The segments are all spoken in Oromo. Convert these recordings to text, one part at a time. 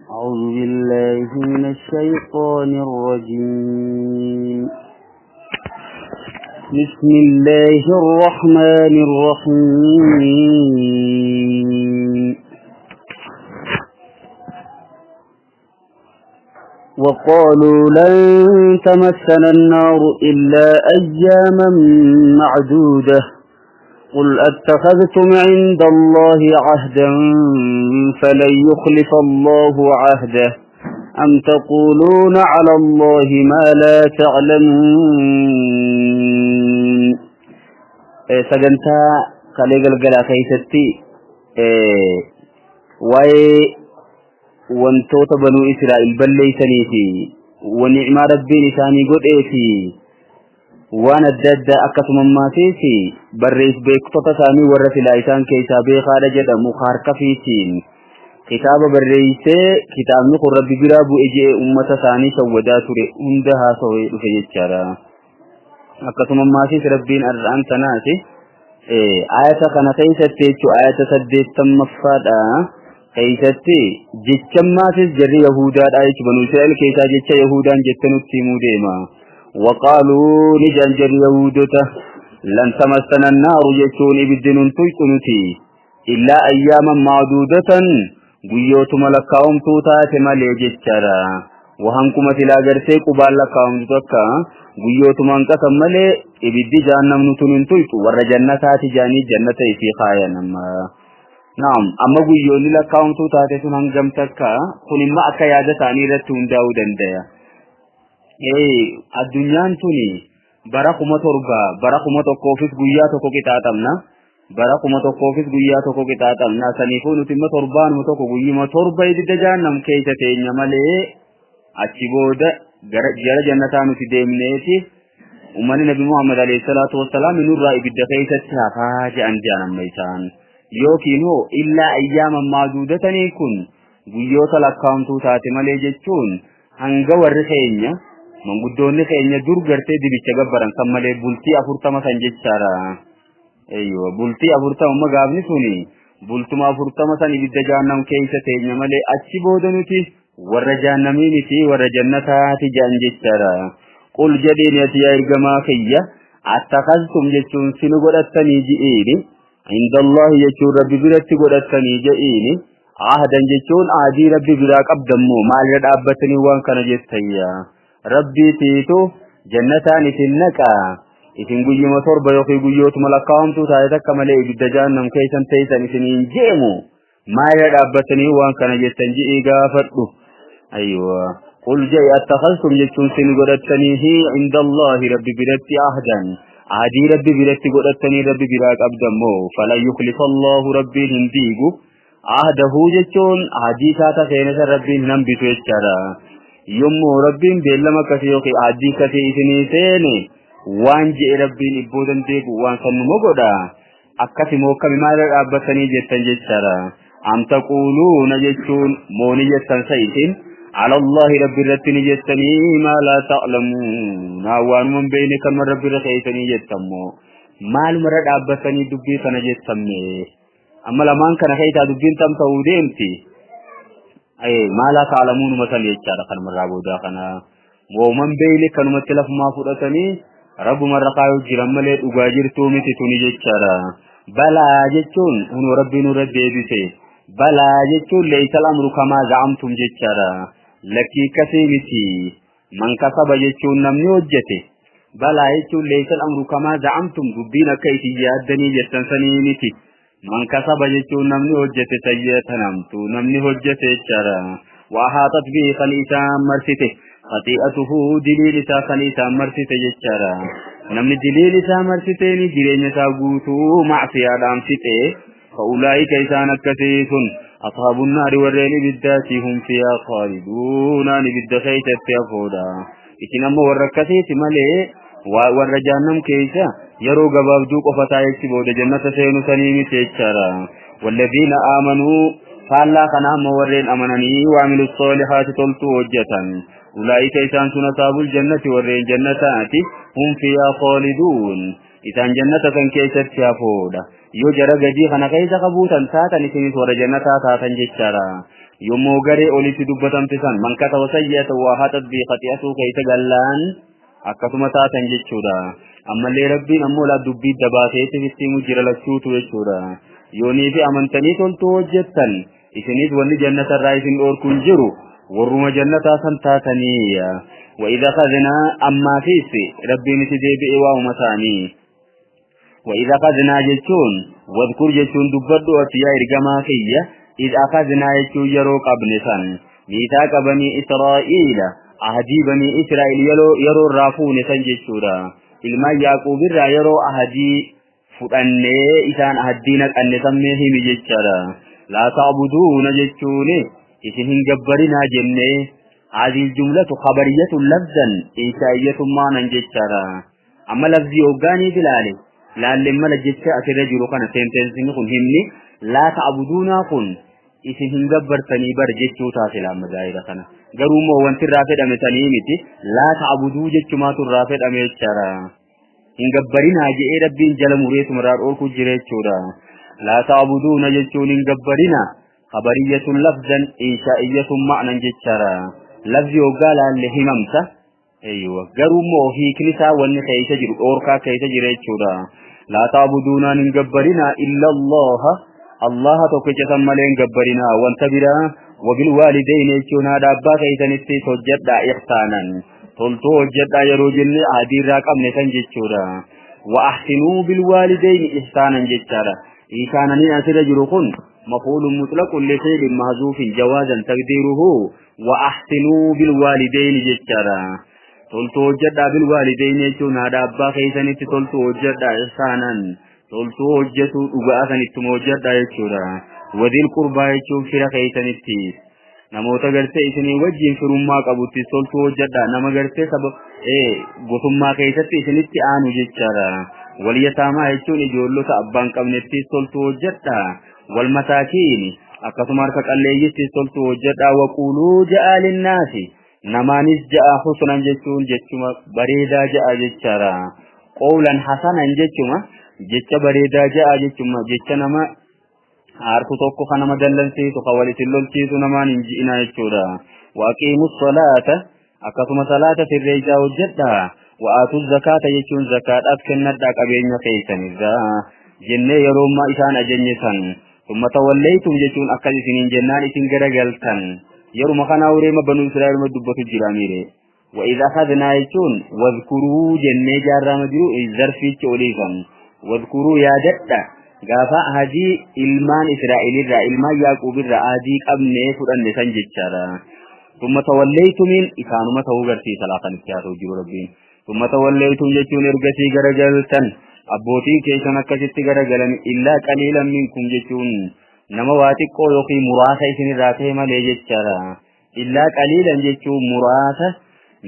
أعوذ بالله من الشيطان الرجيم. بسم الله الرحمن الرحيم. وقالوا لن تمسنا النار إلا أياما معدودة قل أتخذتم عند الله عهدا فلن يخلف الله عهده أم تقولون على الله ما لا تعلمون. سجنتا قليل قلا كيستي واي wantoota banuu Israa'el balleeysanii fi wa ni'maa rabbiin isaanii godhee fi waan adda addaa akkasumammaatee fi barreess beektota isaanii warra silaa isaan keessaa beekaadha jedhamu harka fiitiin kitaaba barreessee kitaabni kun rabbi biraa bu'e je'ee ummata isaanii sawwadaa ture hunda haasawee dhufe jechaadha. Akkasumammaatiis rabbiin arra'an tanaati ayata kana keessatti jechuu ayata 80ffaadha. Keessatti jechammaafis jarri yahudaadha jechuun banuu Israa'el keessaa jecha yahudaan jette nutti himuu deema. Waqaaluu ni jedhan jarri yahudota lan tamassana annaaru jechuun ibiddi nun tuyxu nuti illaa ayyaaman macduudatan guyyootuma lakkaa'omtuu taate malee jechaadha. Wahankuma silaa gartee qubaan lakkaa'omtu takka guyyootuma hanqasan malee ibiddi jahannam nutu nun tuyxu warra jannataati jaanii jannata isii kaayan amma. Naam, amma guyyoonni lakkaa'omtuu taate sun hangam takka kun immoo akka yaada isaanii irratti hundaa'uu danda'a. Addunyaan tuni bara 7000 bara 1000fis guyyaa tokko qixaaxamna. Bara 1000fis guyyaa tokko qixaaxamna. Saniifuu nuti immoo torbaanuma tokko guyyuma torba ibidda jahannam keessa teenya malee achi booda gara jara jannataa nuti deemneeti ummanni Nabi Muhammad alayhi salaatu wassalaam nurraa ibidda keessatti hafaa je'an je'an amma isaan. Yookiin hoo illaa ayyaaman maaduudatanii kun guyyoota lakkaa'amtuu taate malee jechuun hanga warri keenya manguddoonni keenya dur gartee dibicha gabbaran kan malee bultii 40 san jechaadha. Eeyyoo bultii 40 amma gaafni suni bultuma 40 san ibidda jahannam keessa teenya malee achi booda nuti warra jahannamii miti warra jannataati jedhan jechaadha. Qul jedhiin ati yaa ergamaa kiyya attakaztum jechuun sinu godhattanii ji'iini. عند الله يجون ربي برتي قدتني جئيني عهدا جتون عهدي ربي برا قبدمو ما لرد أبتني وان كان جتيا ربي تيتو جنتان تنكا إذن قيمة تربة يقي قيوت ملقاهم تو تايتك ملئ بالدجانم كيسا تيسا إذن ينجيمو ما لرد أبتني وان كان جتن جئي غافتو. أيوة قل جئ اتخذتم جتون سن قدتني هي عند الله ربي برتي عهدا عادي ربي برتي قدتني ربي براك أبدمو فلا يخلف الله ربي هنديقو عهده جتون عادي ساتا خينة ربي نمبتو يتشارا يمو ربي بيلما كسيوكي عادي كسي إثني سيني وان جئ ربي إبودن ديقو وان سنمو قدا أكسي موكا بما رأبتني جتن جتشارا أم تقولون جتون موني جتن سيتين على الله رب الرتني جتني ما لا تعلمون وان من بينك من رب الرخيتني جتمو مال مرد أبتني دبي سنة جتمي أما لمان كان خيتا دبين تم تودينتي أي ما لا تعلمون مثل يجارة خن مرابو داخنا ومن بينك نمتلف ما فرتني رب مرقايو جرمالي أغاجر تومتي توني جتشارة بلا جتون هنو ربي نور ديبسي بلا جتون ليس الأمر كما زعمتم جتشارة لكي كثيرتي من كسب جتون نمني وجته بلا جتون ليس الأمر كما زعمتم دبين كيتي يادني جتن سنينتي من كسب جتون نمني وجته سيئة نمتو نمني وجته جتشارة وأحاطت به خليسا مرسته خطيئته دليل خليسا مرسته جتشارة نمني دليل مرسته جرين ساقوتو معصية دامسته فأولئك إسان كثير أصحاب النار والرين بالذات هم فيها خالدون بالدخيت فيها إتنما وركثيت ملي والرجانم كيسا يرو قباب دوق فتايك بود جنة سين سنيم تيتشارا والذين آمنوا فالله خنام ورين أمنني وعملوا الصالحات تلتو وجة أولئك إسان أصحاب الجنة والرين جنتات هم فيها خالدون إسان جنة كيسا فيها فودا yoo jara gadii kana keessa qabuutan taatan isinis warra jannataa taatan jechaadha. Yommuu garee olitti dubbatamte san man kataba sayyi'atan wa ahatat bihi khati'atuhu keessa gallaan akkasuma taatan jechuudha. Ammallee Rabbiin ammoo laa dubbii dabaaseetif itti himu jira lachuutu jechuudha. Yoonii fi amantanii toltuu hojjettan isinis wanni jannatarraa isin dhoorku hin jiru warruma jannataa san taatanii. وإذا أخذنا أما فيس ربي نتدي بإواء مساني وإذا أخذنا جتون واذكر جتون دبدو أتيا إرقما فيا إذ أخذنا جتون يروق أبنسان ميثاق بني إسرائيل أهدي بني إسرائيل يرو الرافون سن جتورا إلما يعقوب الرا يرو أهدي فأني إسان أهدينك أن سميهم جتورا لا تعبدون جتوني إسهن جبرنا جنة هذه الجملة خبرية لفظا إنشائية معنى جتشارا أما لفظي أوغاني بلالي لعل ما لجتشا أكيد جلو كان سنتنسين كن همني لا تعبدون كن إسهن جبرتني بر جتشو تاسلا مزايرة كان غروم وانت الرافد أمتني متي لا تعبدو جتشو ما ترافد أمتشارا إن جبرنا جئ ربين جل مريت مرار أوركو جريتشورا لا تعبدون جتشون إن جبرنا خبرية لفظا إنشائية معنى جتشارا لفظي وقال اللي هممته أيوة قرمو هي كنسا وان كيس جرو أوركا كيس جريتشورا لا تعبدون نجبرنا إلا الله الله توكي سمالين جبرنا وانتبرا وبالوالدين يجونا دابا كيس نتي سجد إحسانا تلتو جد يروجن عدي راقم نسان جتشورا وأحسنوا بالوالدين إحسانا جتشارا إحسانا نأسر جروخن مفعول مطلق لفعل محذوف جوازا تقديره وأحسنوا بالوالدين جتشارا تلتو جد بالوالدين يجونا دابا كيس نتي تلتو جد إحسانا تلتو جد أغاثا نتموجد جتشورا وذي القربى يجون فر كيس نتي namoota gartee isinii wajjin firummaa qabutti toltuu hojjedha nama gartee saba gosummaa keessatti isinitti aanu jechaadha. Wal yataamaa jechuun ijoollota abbaan qabnetti toltuu hojjedha. Wal masaakiin akkasuma harka qalleeyyitti toltuu hojjedha. Waquuluu ja'a linnaasi namaanis ja'a husnan jechuun jechuma bareedaa ja'a jechaadha. Qawlan hasanan jechuma jecha bareedaa ja'a jechuma jecha nama harku tokko kan nama dallansiisu kan walitti lolchiisu namaan hin ji'ina jechuudha. Waqiimu salaata akkasuma salaata sirreessaa hojjedha. Wa'aatu zakaata jechuun zakaadhaaf kennadhaa qabeenya keessanirraa jennee yeroo ammaa isaan ajajne san. Summa tawallaytum jechuun akkas isiniin jennaan isin garagaltan. Yeruma kana ureema banuu Israa'el dubbatu jira miire. Wa idha akhadnaa jechuun wadhkuruu jennee jaarraama jiru zarfiichi oliisan. Wadhkuruu yaadadha. Gaafa ahadii ilmaan Israa'elirraa ilmaan Yaaquubirraa ahadii qabnee fudhanne san jechaadha. Summa tawallaytumiin isaanuma ta'uu garsiisa laafan itti haasa'u jiru Rabbiin. Summa tawallaytum jechuun ergasii garagaltan abbootiin keessan akkasitti garagalan illaa qaliilan minkum jechuun nama waa xiqqoo yookiin muraasa isinirraa ta'e malee jechaadha. Illaa qaliilan jechuun muraasa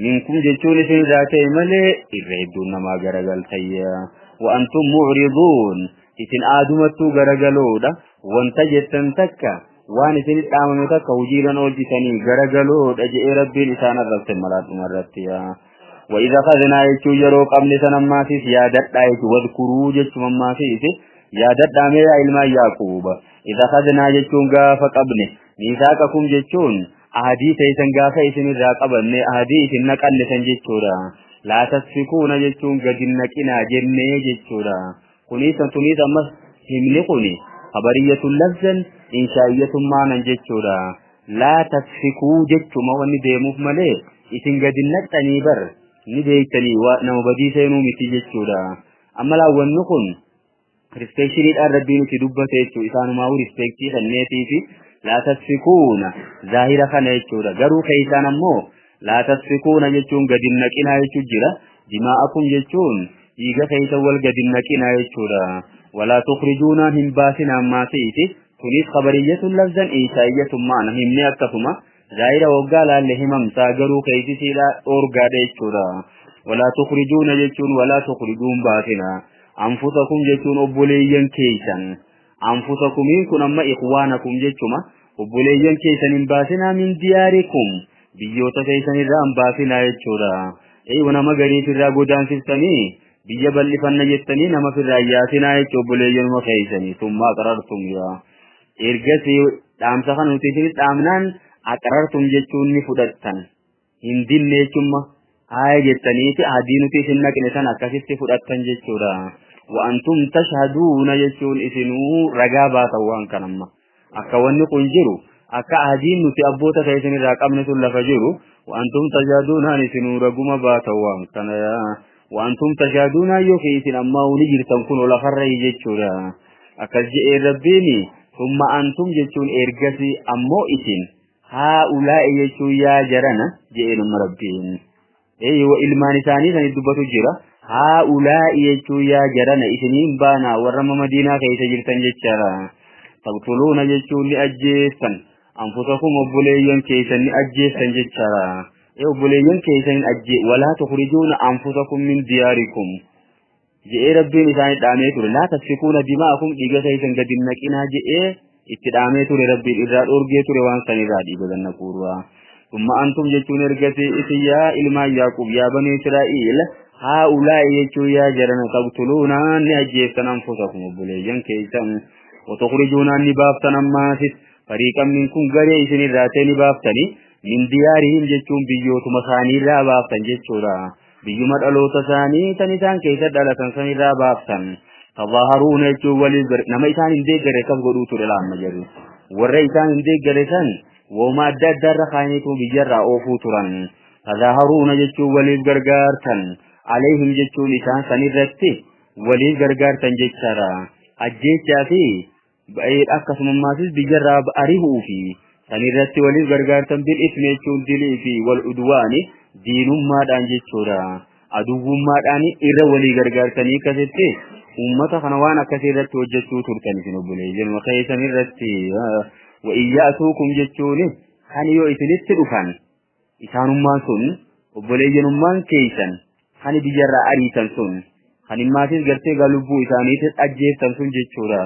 minkum jechuun isinirraa ta'e malee irra hedduun namaa garagaltayya. Wa antum mu'riduun isin aadumattuu garagaloodha. Wanta jettan takka waan isin dhaamame takka hojiirran oolchisanii garagaloodha jedhee Rabbiin isaan arrabse malaadhuma irratti. Wa idha akhadnaa jechuun yeroo qabne san ammaafis yaadadhaa jechuun wadkuruu jechuun ammaafis yaadadhaa mee yaa ilmaan Yaaquuba. Idha akhadnaa jechuun gaafa qabne miisaaqakum jechuun ahadii teessan gaafa isinirraa qabanne ahadii isin naqanne san jechuudha. Laa tasfikuuna jechuun gadi naqinaa jennee jechuudha. Kunis tunis ammas himni kuni khabariyatun lafzan inshaa'iyatun maanan jechuudha. Laa tasfikuu jechuma wanni deemuuf malee isin gadi naqxanii bar ni beektanii nama badii seenuu miti jechuudha. Amma laawwanni kun rispeekshiniidhaan Rabbiin itti dubbate jechuudha. Isaanumaa rispeektii kenneetii fi laa tasfikuuna zaahira kana jechuudha. Garuu keessaan ammoo laa tasfikuuna jechuun gadi naqinaa jechuu jira. Dimaa'akum jechuun dhiiga keessa wal gadi naqinaa jechuudha. Walaa tukhrijuuna hin baasinaa maasiiti. Kunis khabariyyatun lafzan insha'iyyatun maana himni akkasuma zaahira waggaa laalle himamtaa garuu keessisidha dhoorgaadha jechuudha. Walaa tukhrijuuna jechuun walaa tukhrijuun baasinaa. Anfusakum jechuun obboleeyyan keessan. Anfusakumiin kun amma ikhwaanakum jechuma obboleeyyan keessan hin baasinaa min diyaarikum biyyoota keessan irraa hin baasinaa jechuudha. Eeywa nama gariif irraa godaansistanii biyya bal'ifanna jettanii nama firraa yaasinaa jechuudha obboleeyyanuma keessanii. Summa aqrartum yaa ergasii Dhaamsa kana nuti isinit dhaamnaan aqrartum jechuun ni fudhattan. Hin dinne jechumma haaya jettaniiti adii nuti isin naqne san akkasitti fudhattan jechuudha. Wa antum tashhaduuna jechuun isinuu ragaa baatan waan kanamma. Akka wanni kun jiru akka adiin nuti abboota keessan irraa qabne sun lafa jiru wa antum tashhaduunaan isinuu raguma baatan waan kana. Wa antum tashhaduuna yookiin isin ammaa ni jirtan kun lafarra jechuudha. Akkas jedhee Rabbiini thumma antum jechuun ergasii ammoo isin haa'ulaa'i jechuun yaa jarana jedheen Rabbiin. Eeyyoo ilmaan isaanii kan dubbatu jira. Haa'ulaa'i jechuun yaa jarana isiniin baanaa warra Madiinaa keessa jirtan jechaadha. Taqtuluuna jechuun ni ajjeessan. Anfusakum obboleeyyan keessan ni ajjeessan jechaadha. Obboleeyyan keessan walaa tukhrijuuna anfusakum min diyaarikum. Je'ee Rabbiin isaanii dhaamee ture. Laa tasfikuuna dima'akum dhiiga keessan gadi naqinaa je'ee itti dhaamee ture Rabbiin irraa dhorgee ture waan sanirraa dhiiga gad naquurraa. Thumma antum jechuun ergasii isin yaa ilmaan Yaaqub yaa banii Israa'iil haa'ulaa'i jechuun yaa jarana taqtuluuna ni ajjeessan anfusakum obboleeyyan keessan watukhrijuuna ni baaftan ammaasis fariiqan minkum garee isinirraa ta'e ni baaftani min diyaarihim jechuun biyyootuma isaaniirraa baaftan jechuudha. Biyyuma dhaloota isaanii tan isaan keessa dhalatan sanirraa baaftan. Tadaaharuuna jechuun waliif nama isaan hin deeggarre akkas godhuu ture laamma jedhu. Warra isaan hin deeggarre san wooma adda addaarra kaaniitu biyyarraa oofuu turan. Tadaaharuuna jechuun waliif gargaartan. Alayhim jechuun isaan sanirratti waliif gargaartan jechaadha. Ajjeechaa fi akkasumammaafis biyyarraa ari'uu fi sanirratti waliif gargaartan bil ismi jechuun dilii fi wal udwaani diinummaadhaan jechuudha. Aduwwummaadhaan irra walii gargaartanii akkasitti uummata kana waan akkasii irratti hojjechuu turtan isin obboleeyyan keessan irratti. Wa iyyaatuukum jechuun kan yoo isinitti dhufan isaanummaan sun obboleeyyanummaan keessan kan biyyarraa ariitan sun kan immaatis gartee lubbuu isaaniitis ajjeeftan sun jechuudha.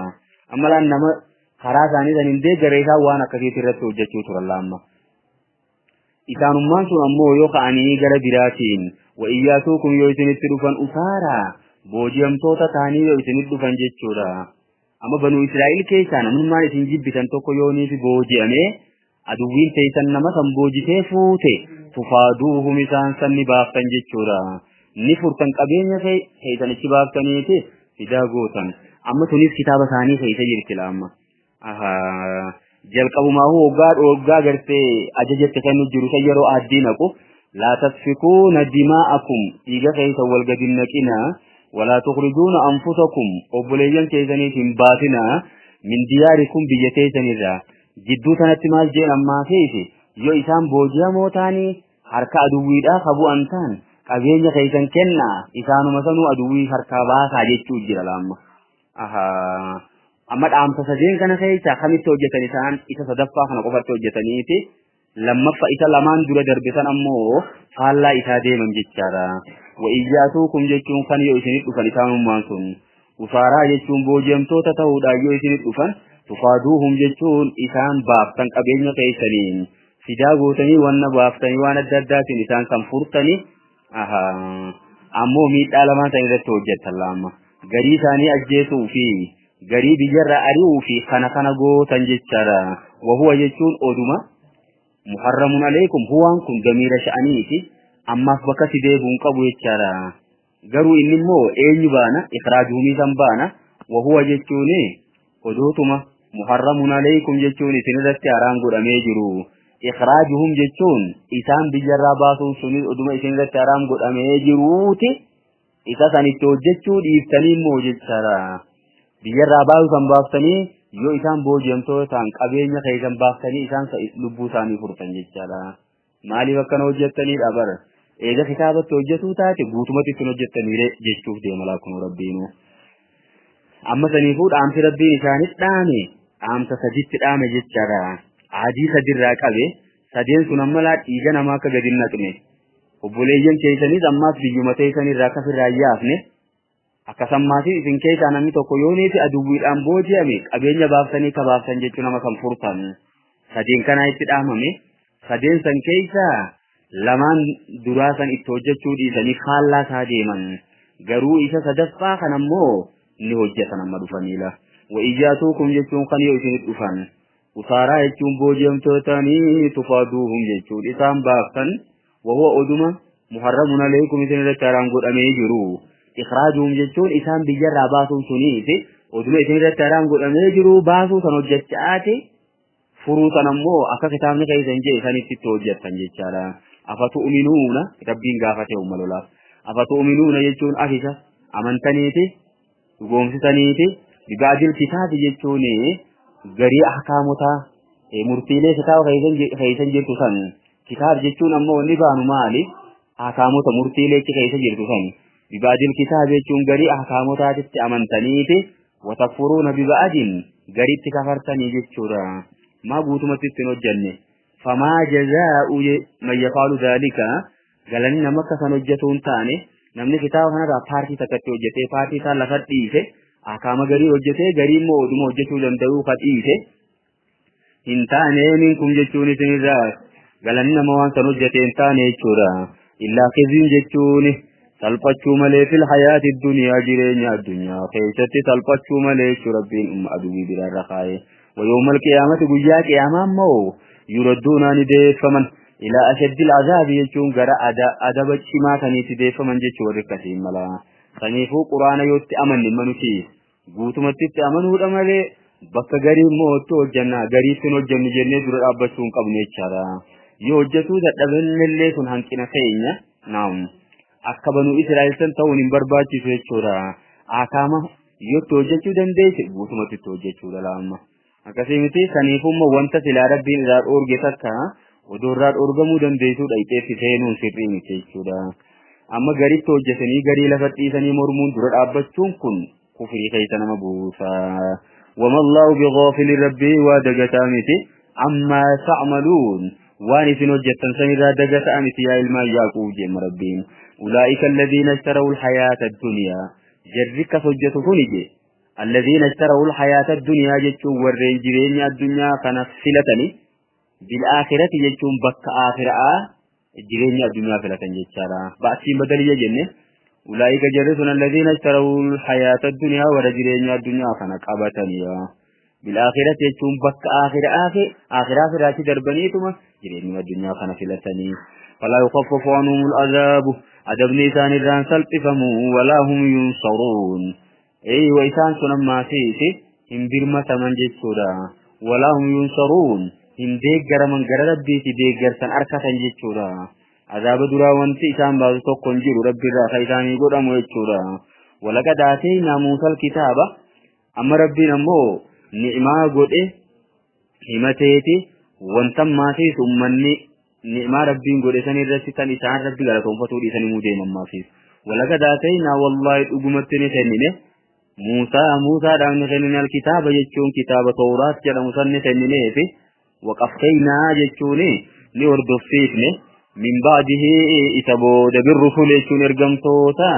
Amma laan nama karaa isaanii san hin deeggarre isaan waan akkasiitti irratti hojjechuu turan laamma. Isaanummaan sun ammoo yoo ka'anii gara biraatiin wa iyyaatuukum yoo isinitti dhufan usaaraa booji'amtoota ta'anii yoo isinitti dhufan jechuudha. Amma banuu Israa'el keessaa namummaan isin jibbitan tokko yooniif booji'amee aduwwiin teessan nama san boojitee fuute tufaaduuhum isaan san ni baaftan jechuudha. Ni furtan qabeenya keessanichi baaftaniiti fidaa gootan. Amma tunis kitaaba isaanii keessa jirti laamma. Jalqabumaa hoggaa gartee ajajatti kennu jiru san yeroo addii naqu laa tasfikuuna dimaa'akum dhiiga keessa wal gadi naqinaa walaa tukhrijuuna anfusakum obboleeyyan keessaniif hin baasinaa min diyaarikum biyya keessanirraa. Jidduu tanatti maal jeen ammaa feesi yoo isaan booji'amoo ta'anii harka aduwwiidhaa kabu'an ta'an qabeenya keessan kennaa isaanuma sanuu aduwwii harkaa baasaa jechuu jira laamma. Amma dhaamsa sadeen kana keessa kamitti hojjetan isaan isa sadaffaa kana qofatti hojjetaniiti lammaffaa isa lamaan dura darbe san ammoo faallaa isaa deeman jechaadha. Wa iyyaatuukum jechuun kan yoo isinit dhufan isaanummaan sun usaaraa jechuun booji'amtoota ta'uudhaan yoo isinit dhufan tufaaduuhum jechuun isaan baaftan qabeenya keessaniin fidaa gootanii wanna baaftanii waan adda addaatiin isaan kan furtanii ammoo miidhaa lamaan san irratti hojjettan laamma. Garii isaanii ajjeesuu fi garii biyyarraa ari'uu fi kana kana gootan jechaadha. Wahuwa jechuun oduma muharramun alaykum huwaan kun damiira sha'aniiti ammaaf bakka si deebi'uun qabu jechaadha. Garuu inni immoo eenyu baana ikhraajuhumii san baana wahuwa jechuun odootuma muharramun alaykum jechuun isinirratti haraam godhamee jiru. Ikhraajuhum jechuun isaan biyyarraa baasuun sunis oduma isinirratti haraam godhamee jiruuti. Isa sanitti hojjechuu dhiiftanii immoo jechaadha. Biyyarraa baasuu san baaftanii yoo isaan booji'amtoota ta'an qabeenya keessan baaftanii isaan lubbuu isaanii furtan jechaadha. Maaliif akkana hojjettaniidha bara? Eega kitaabatti hojjetuu taate guutumatti ittiin hojjettaniire jechuuf deema laakunuu Rabbiinuu. Amma saniifuu dhaamsi Rabbiin isaanis dhaame dhaamsa saditti dhaame jechaadha. Adii sadirraa qabe sadeen sun amma laa dhiiga namaa akka gadi hin naqne. Obboleeyyan keessanis ammaas biyyuma teessanirraa akka ofirraa hin yaafne akkasumas isin keessaa namni tokko yooniif aduwwiidhaan booji'ame qabeenya baaftanii kabaaftan jechuun nama kan furtan. Sadeen kanaa itti dhaamame sadeen san keessaa lamaan duraa san itti hojjechuu dhiisanii faallaa isaa deeman. Garuu isa sadaffaa kan ammoo ni hojjetan amma dhufaniila. Wa iyyaatuukum jechuun kan yoo isinit dhufan Usaaraa jechuun booji'amtootanii tufaaduuhum jechuun isaan baaftan wahuwa oduma muharramun alaykum isin irratti haraam godhamee jiru. Ikhraajuhum jechuun isaan biyyarraa baasuun suniiti oduma isin irratti haraam godhamee jiru baasuu san hojjechaati furuu san ammoo akka kitaabni keessa hin jee sanitti itti hojjettan jechaadha. Afatu'minuuna rabbiin gaafate umma lolaaf. Afatu'minuuna jechuun afisa amantaniiti dhugoomsitaniiti bibaadil kitaabi jechuun garii ahkaamotaa murtiilee kitaaba keessa jirtu san kitaab jechuun ammoo inni baanu maali ahkaamota murtiilee achi keessa jirtu san bibaadil kitaab jechuun garii ahkaamotaatitti amantaniiti watakfuruuna bibaadin gariitti kafartanii jechuudha. Maa guutumatti ittiin hojjenne famaa jazaa'u man yafaalu dhaalika galanni nama akka san hojjetu hin taane namni kitaaba kanarraa paartii takkatti hojjetee paartii isaa lafa dhiise ahkaama garii hojjetee garii immoo oduma hojjechuu danda'uu ka dhiise hin taane minkum jechuun isinirraa galanni nama waan san hojjete hin taane jechuudha. Illaa khizyun jechuun salphachuu malee fil hayaati duniyaa jireenya addunyaa keessatti salphachuu malee jechuu rabbiin umma aduwwii biraarra kaa'e. ويوم القيامة قيا قياما مو يردون نديفمن إلى أشد العذاب يجون غرا أدب شما ثني تديفمن جيش وركسي ملا سنيفو قرآن يوت أمن منوتي guutumatti itti amanuudha malee bakka garii immoo otoo hojjannaa garii sun hojjannu jennee dura dhaabbachuu hin qabnu jechaadha. Yoo hojjetuu dadhabannellee sun hanqina keenya naam akka banuu Israa'el san ta'uun hin barbaachisu jechuudha. Akaama yoo itti hojjechuu dandeesse guutumatti itti hojjechuudha laamma. Akkasii miti saniifummoo wanta silaa rabbiin irraa dhoorge takka odoo irraa dhoorgamuu dandeessuu dhayxeessi seenuun sirrii miti jechuudha. Amma gariitti hojjetanii garii lafa dhiisanii mormuun dura dhaabbachuun kun kufrii keessa nama buusa. وما الله بغافل ربي ودغتا متي عما تعملون وان إسن هجتن سنرا دغتا متي يا إلما يعقوب جم ربين أولئك الذين اشتروا الحياة الدنيا جرك هجت سنجي الذين اشتروا الحياة الدنيا جتشون ورين جرين الدنيا فنفلتني بالآخرة جتشون بك آخرة جرين الدنيا فلتن جتشارا بأسين بدلية جنة أولئك جرسون الذين اشتروا الحياة الدنيا ورجلين الدنيا فنقبتني بالآخرة يجون بك آخر آخر آخر آخر آخر دربنيتما جرين الدنيا فنفلتني فلا يخفف عنهم العذاب عذاب نيسان الران سلطفموا ولا هم ينصرون أي وإسان سنما فيه هم برمة من جتشودا ولا هم ينصرون هم ديقر من قرر ربي ديقر سن أركة جتشودا عذاب درا وانتي إسان بعض توقن جيرو ربي الراخ إسان يقول أمو يتشورا ولقد آتينا موسى الكتاب أما ربي نمو نعما قد إيه همتيتي وانتم ما فيه ثمني نعما ربي قد إسان الرسيتان إسان ربي غلطهم فتور إسان مودين ما فيه ولقد آتينا والله أقمتني سنينه موسى موسى دعوني سنينه الكتاب يجون كتاب توراة جل موسى سنينه فيه وقفينا يجوني نوردفيفنه من بعده إتبود بالرسول يجون إرقمتوتا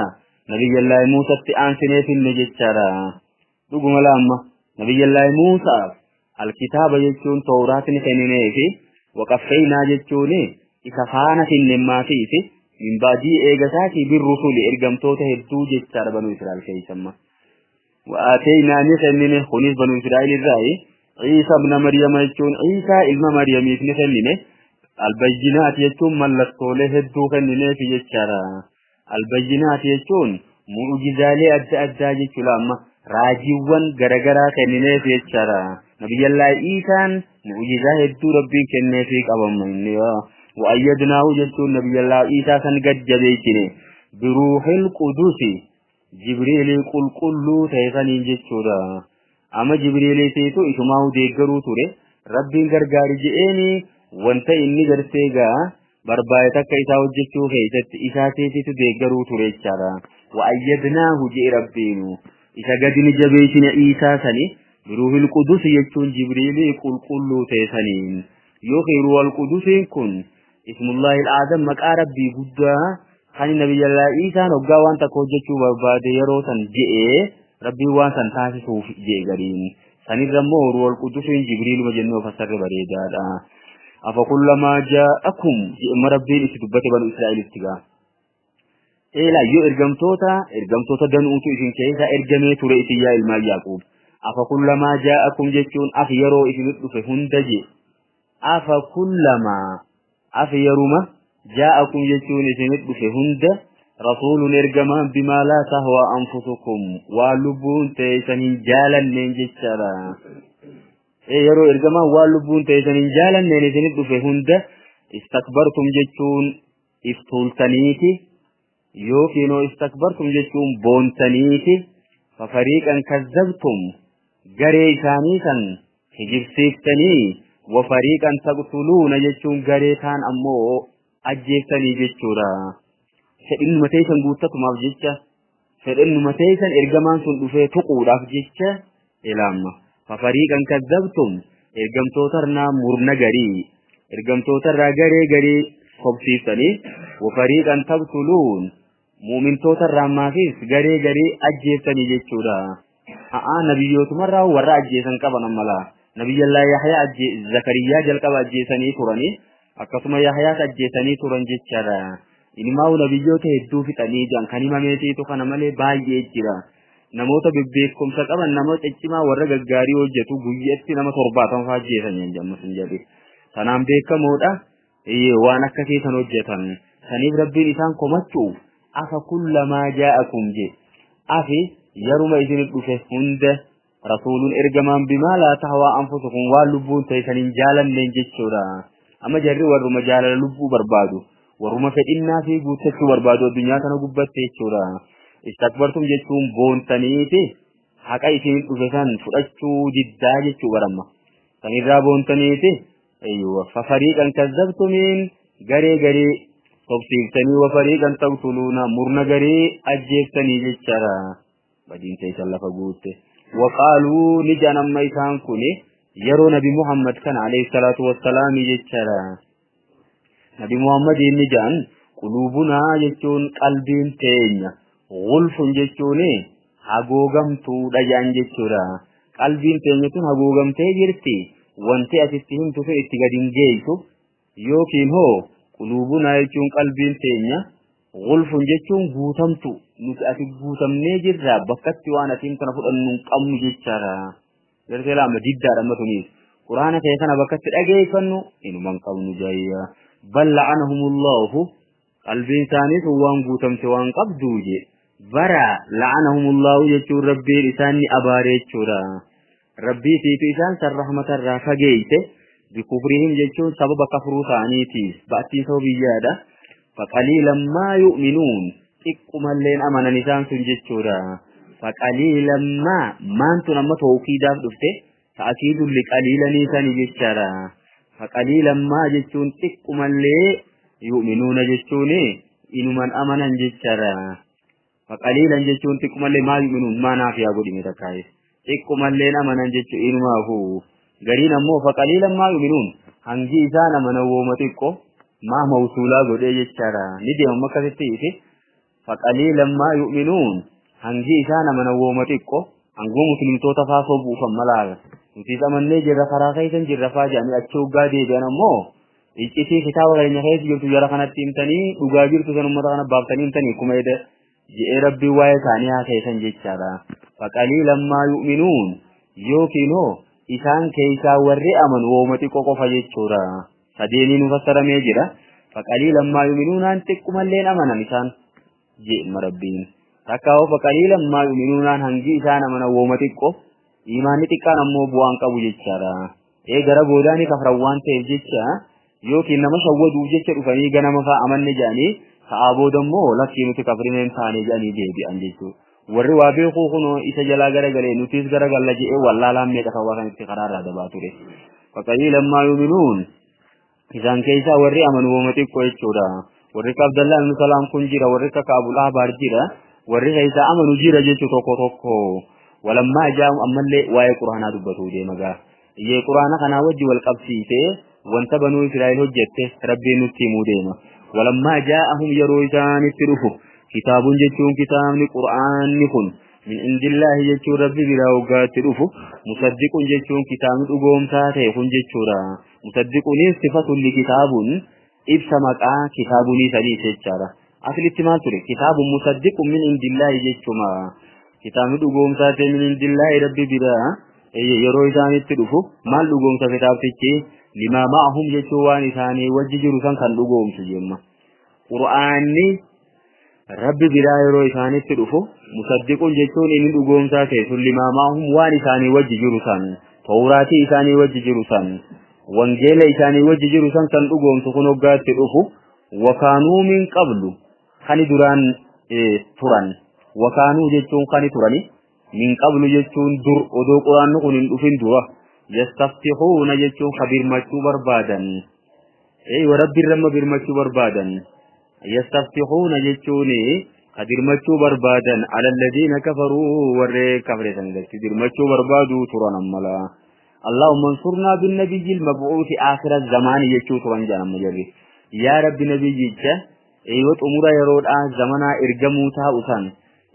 نبي الله موسى استئانسنه في النجتشارا لقم الأمة نبي الله موسى الكتاب يجون توراة سنينه فيه وقفينا يجوني إسفانا في النما فيه من بعده إيغساتي بالرسول إرقمتوتا هدو جتشارا بنو إسرائيل كيسما وآتينا نسنينه خنيس بنو إسرائيل الرأي عيسى ابن مريم يجون عيسى إلما مريم نسنينه البينات يجون ملتوله هدو كننه في جتشارا البينات يجون معجزالي أدى أدى جتشولا أما راجيوان غرغرا كننه في جتشارا نبي الله إيسان معجزة هدو ربي كننه في قبم وأيدناه جتشون نبي الله إيسا سنقد جبيتني بروح القدس جبريل قل قلو تيساني جتشولا أما جبريل تيتو إشماو ديگرو توري ربي غرغاري جئيني wanta inni gartee gaa barbaade takka isaa hojjechuu keessatti isaa teessitu deeggaruu ture jechaadha. Wa'ayyadnaahu jee rabbiinu isa gadi ni jabeessine Iisaa sani biruuhil qudus jechuun Jibriilii qulqulluu ta'e saniin yookiin ruuhal qudusiin kun ismullaahi al-aadam maqaa rabbii guddaa kan nabiyyallaa Iisaan hoggaa waan takka hojjechuu barbaade yeroo san je'ee rabbiin waan san taasisuuf jee gariin sanirra immoo ruuhal qudusiin Jibriiluma jennee fassarre bareedaadha. أفكلما جاءكم جئ ربين إتدبت بنو إسرائيل اتقا إلا يو إرقمتوتا إرقمتوتا دنؤتو إذن كيسا إرقمي ترئتي يا إلما يعقوب Afa kullamaa jaa'akum jechuun af yeroo isinit dhufe hunda je. Afa kullamaa af yeruma jaa'akum jechuun isinit dhufe hunda rasuulun ergamaan bimaa laa tahwaa anfusukum waan lubbuun teessan hin jaalanneen jechaadha. Yeroo ergamaan waan lubbuun teessan hin jaalanneen isinit dhufe hunda istakbartum jechuun iftuultaniiti yookiin istakbartum jechuun boontaniiti fafariiqan kazzabtum garee isaanii kan kijibsiiftanii wafariiqan taqtuluuna jechuun garee kaan ammoo ajjeeftanii jechuudha. Fedhinnuma teessan guuttatumaaf jecha fedhinnuma teessan ergamaan sun dhufee tuquudhaaf jecha ilaamma. Fafariiqan kazzabtum ergamtootarraa murna garii ergamtootarraa garee garii sobsiiftanii wafariiqan taqtuluun mu'mintootarraa maafis garee garii ajjeeftanii jechuudha. A'aa nabiyyootumarraa warra ajjeesan qaban ammalaa nabiyyallaa Yahyaa Zakariyaa jalqaba ajjeesanii turanii akkasuma Yahyaas ajjeesanii turan jechaadha. Ilmaa'u nabiyyoota hedduu fixanii jiran kan himameetiitu kana malee baay'ee jira. Namoota bebbeekumsa qaban nama ciccimaa warra gaggaarii hojjetu guyyaatti nama 70 fa'aa ajjeesan jedhamu sun jedhe. Sanaan beekamoodha. Waan akkasii kan hojjetan. Saniif rabbiin isaan komachuuf afa kullamaa jaa'akum je. Afi yeruma isin dhufe hunda rasuulun ergamaan bimaa laa tahwaa anfusukum waan lubbuun teessan hin jaalanneen jechuudha. Amma jarri warruma jaalala lubbuu barbaadu. Warruma fedhinnaa fi guuttachuu barbaadu addunyaa kana gubbatte jechuudha. Istakbartum jechuun boontaniiti haqa isin dhufe san fudhachuu diddaa jechuu baramma. Sanirraa boontaniiti fafariiqan kazzabtumiin garee garee sobsiiftanii wafariiqan taqtuluuna murna garee ajjeeftanii jechaadha. Badiin teessan lafa guutte. Waqaaluu ni jedhan amma isaan kuni yeroo Nabi Muhammad kana alayhi salaatu wassalaami jechaadha. Nabi Muhammadiin ni jedhan quluubunaa jechuun qalbiin teenya gulfun jechuun haguugamtuudha jedhan jechuudha. Qalbiin teenya tun haguugamtee jirti. Wanti asitti himtu sun itti gadi hin geessu yookiin hoo quluubunaa jechuun qalbiin teenya gulfun jechuun guutamtu nuti ati guutamnee jirra bakkatti waan atiin kana fudhannu hin qabnu jechaadha. Gartee laama diddaadha amma tunis quraana kee kana bakkatti dhageeffannu inuma hin qabnu jayya. Bal la'anahumullahu qalbiin isaanii sun waan guutamte waan qabdu je. Bara la'anahumullahu jechuun rabbiin isaan ni abaare jechuudha. Rabbii fiitu isaan san rahmatarraa fageeyse bikufrihim jechuun sababa kafruu isaaniitiif ba'attiin sababa biyyaadha. Faqaliilan maa yu'minuun xiqqumalleen amanan isaan sun jechuudha. Faqaliilan maa maan tun amma tawkiidaaf dhufte ta'kiidun liqaliilanii sani jechaadha. Faqaliilan maa jechuun xiqqumallee yu'minuuna jechuun inuman amanan jechaadha. Faqaliilan jechuun xiqqumallee maa yu'minuun maa naaf yaa godhime takkaa'e. Xiqqumalleen amanan jechuun inumaafu. Gariin ammoo faqaliilan maa yu'minuun hangi isaan amanan wooma xiqqoo maa mawsuulaa godhee jechaadha. Ni deemamu akkasitti hiike. Faqaliilan maa yu'minuun hangi isaan amanan wooma xiqqoo hanguma muslimtoota faa sobuufan malaala. Nutis amannee jirra karaa keessan jirra faa jedhanii achi hoggaa deebi'an ammoo iccitii kitaaba keenya keessa jirtu jara kanatti himtanii dhugaa jirtu san uummata kana baaftanii himtanii kuma eda je'ee rabbiin waa'ee isaanii haa keessan jechaadha. Faqaliilan maa yu'minuun yookiin hoo isaan keessaa warri amanu wooma xiqqoo qofa jechuudha. Sadeeniin mufassaramee jira. Faqaliilan maa yu'minuunaan xiqqumalleen amanan isaan je'ma rabbiin. Takka hoo faqaliilan maa yu'minuunaan hangi isaan amanan wooma xiqqoo imaanni xiqqaan ammoo bu'aan qabu jechaadha. Gara boodaani kafran waan ta'eef jecha yookiin nama shawwaduuf jecha dhufanii ganama fa'aa amanne jedhanii sa'aa booda immoo lakkii nuti kafrineen taane jedhanii deebi'an jechuudha. Warri waa beekuu kunoo isa jalaa garagalee nutis garagalla je'ee wallaalaan meeqa ta'uu kan itti karaarraa dabaa ture. Faqaliilan maa yu'minuun isaan keessaa warri amanu wooma xiqqoo jechuudha. Warri akka Abdallaa ibn Salaam kun jira, warri akka Abul Ahbaar jira, warri keessaa amanu jira jechuu tokko tokko. Walammaa jaa'u ammallee waa'ee quraanaa dubbatuu deema gaa. Iyyee quraana kanaa wajji wal qabsiisee wanta banuu Israa'el hojjette rabbiin nutti himuu deema. Walammaa jaa'ahum yeroo isaanitti dhufu kitaabun jechuun kitaabni quraanni kun min indillaahi jechuun rabbi biraa hoggaatti dhufu musaddiqun jechuun kitaabni dhugoomsaa ta'e kun jechuudha. Musaddiqunis sifatun li kitaabun ibsa maqaa kitaabunii sanii jechaadha. Aslitti maal ture? Kitaabun musaddiqun min indillaahi jechuma. Kitaabni dhugoomsaa ta'e min indillaahi rabbi biraa yeroo isaanitti dhufu maal dhugoomsa kitaabtichi? Limaa ma'ahum jechuun waan isaanii wajji jiru san kan dhugoomsu jemma. Qur'aanni rabbi biraa yeroo isaanitti dhufu musaddiqun jechuun inni dhugoomsaa ta'e sun limaa ma'ahum waan isaanii wajji jiru san, tawraatii isaanii wajji jiru san, wangeela isaanii wajji jiru san kan dhugoomsu kun hoggaatti dhufu. Wakaanuu min qablu kani duraan turan, wakaanuu jechuun kani turani, min qablu jechuun dur odoo quraanni kun hin dhufin dura, yastaftixuuna jechuun ka birmachuu barbaadan, eeywa rabbi irramma birmachuu barbaadan, yastaftixuuna jechuun ka dirmachuu barbaadan, ala alladhiina kafaruu warree kafre san irratti dirmachuu barbaaduu turan. Ammala Allahumma ansurnaa binnabiyyi ilmab'uuthi aakhira zamaani jechuu turan jedhan. Amma jarri yaa rabbi nabiyyicha eeywa xumura yeroodhaa zamanaa ergamuu taa'u san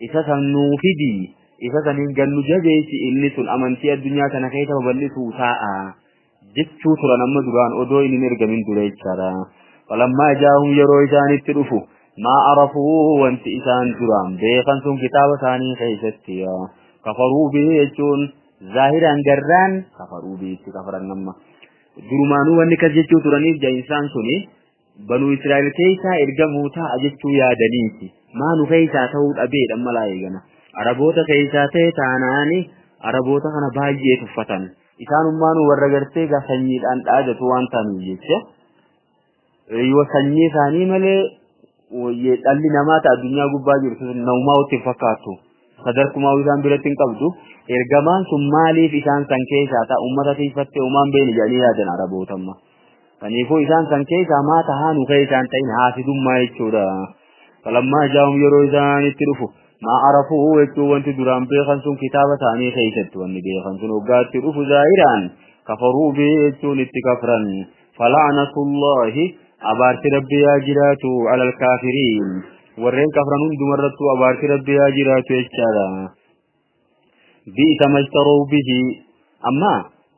isa san nuu fidi, isa saniin gannu jabeessi, inni sun amantii addunyaa kana keessa babal'isuu taa'a jechuu turan amma duraan odoo inni hin ergamin dura jechaadha. Falammaa jaahum yeroo isaanitti dhufu maa arafuu wanti isaan duraan beekan sun kitaaba isaanii keessatti kafaruu bihi jechuun zaahiraan garraan kafaruu bihitti kafaran. Nama durumaanuu wanni kas jechuu turaniif ja'insaan suni banuu Israa'el keessaa ergamuu ta'a jechuu yaadaniiti. Maanu keessaa ta'uu dhabeedha malaa eegana. Araboota keessaa ta'e taanaani Araboota kana baay'ee tuffatan. Isaanummaanuu warra gartee gaa sanyiidhaan dhaadatu waan ta'aniif jecha yoo sanyii isaanii malee dhalli namaa ta'a addunyaa gubbaa jirtu namumaa itti hin fakkaattu. Sadarkumaa isaan biratti hin qabdu. Ergamaan sun maaliif isaan san keessaa ta'a, uummata tiifattee uumaan beeni jedhanii yaadan Arabootamma. Kanaafuu isaan san keessaa maa tahaa nu keessaan ta'in haasidummaa jechuudha. Falammaa jaahum yeroo isaanitti dhufu maa arafuu jechuun wanti duraan beekan sun kitaaba isaanii keessatti wanni beekan sun hoggaatti dhufu zaahiraan kafaruu bihi jechuun itti kafran. Fala'natullahi abaarsi rabbi yaa jiraatu alal kaafiriin warreen kafran hundumarrattuu abaarsi rabbi yaa jiraatu jechaadha. Bi'isa mashtaruu bihi amma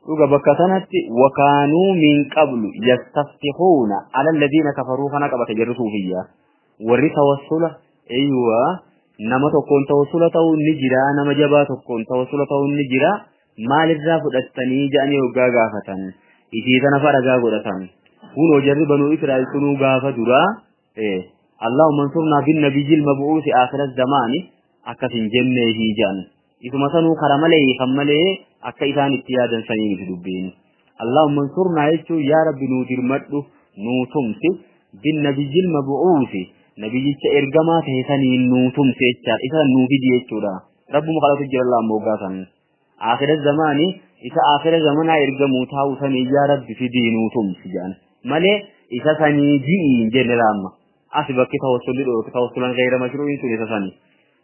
dhuga bakka sanatti wakaanuu min qablu yastaftixuuna ala alladhiina kafaruu kana qabate jarri suufiyya. Warri tawassula eeywa nama tokkoon tawassula ta'uun ni jira, nama jabaa tokkoon tawassula ta'uun ni jira, maalirraa fudhattanii jedhanii hoggaa gaafatan isii tana fa ragaa godhatan. Kunoo jarri banuu Israa'el sunuu gaafa duraa Allahumma ansurnaa bin nabiyyil mab'uusi aakhira zamaani akkas hin jennee jedhan. Isuma sanuu kara malee hiikan malee akka isaan itti yaadan sanii miti dubbiin. Allahumma ansurnaa jechuun yaa rabbi nuu dirmadhu, nuu tumsi, bin nabiyyil mab'uusi nabiyyicha ergamaa ta'e saniin nuu tumsi jechaadha. Isa nuu fidi jechuudha. Rabbuma kadhatu jira Allah ammoo gaasan. Aakhira zamaani isa aakhira zamanaa ergamuu taa'u sanii yaa rabbi fidii nuu tumsi jedhan. Malee isa sanii ji'i hin jenne laamma. Asi bakki tawassulli dhooke tawassulan gayra mashruu'in sun isa sanii.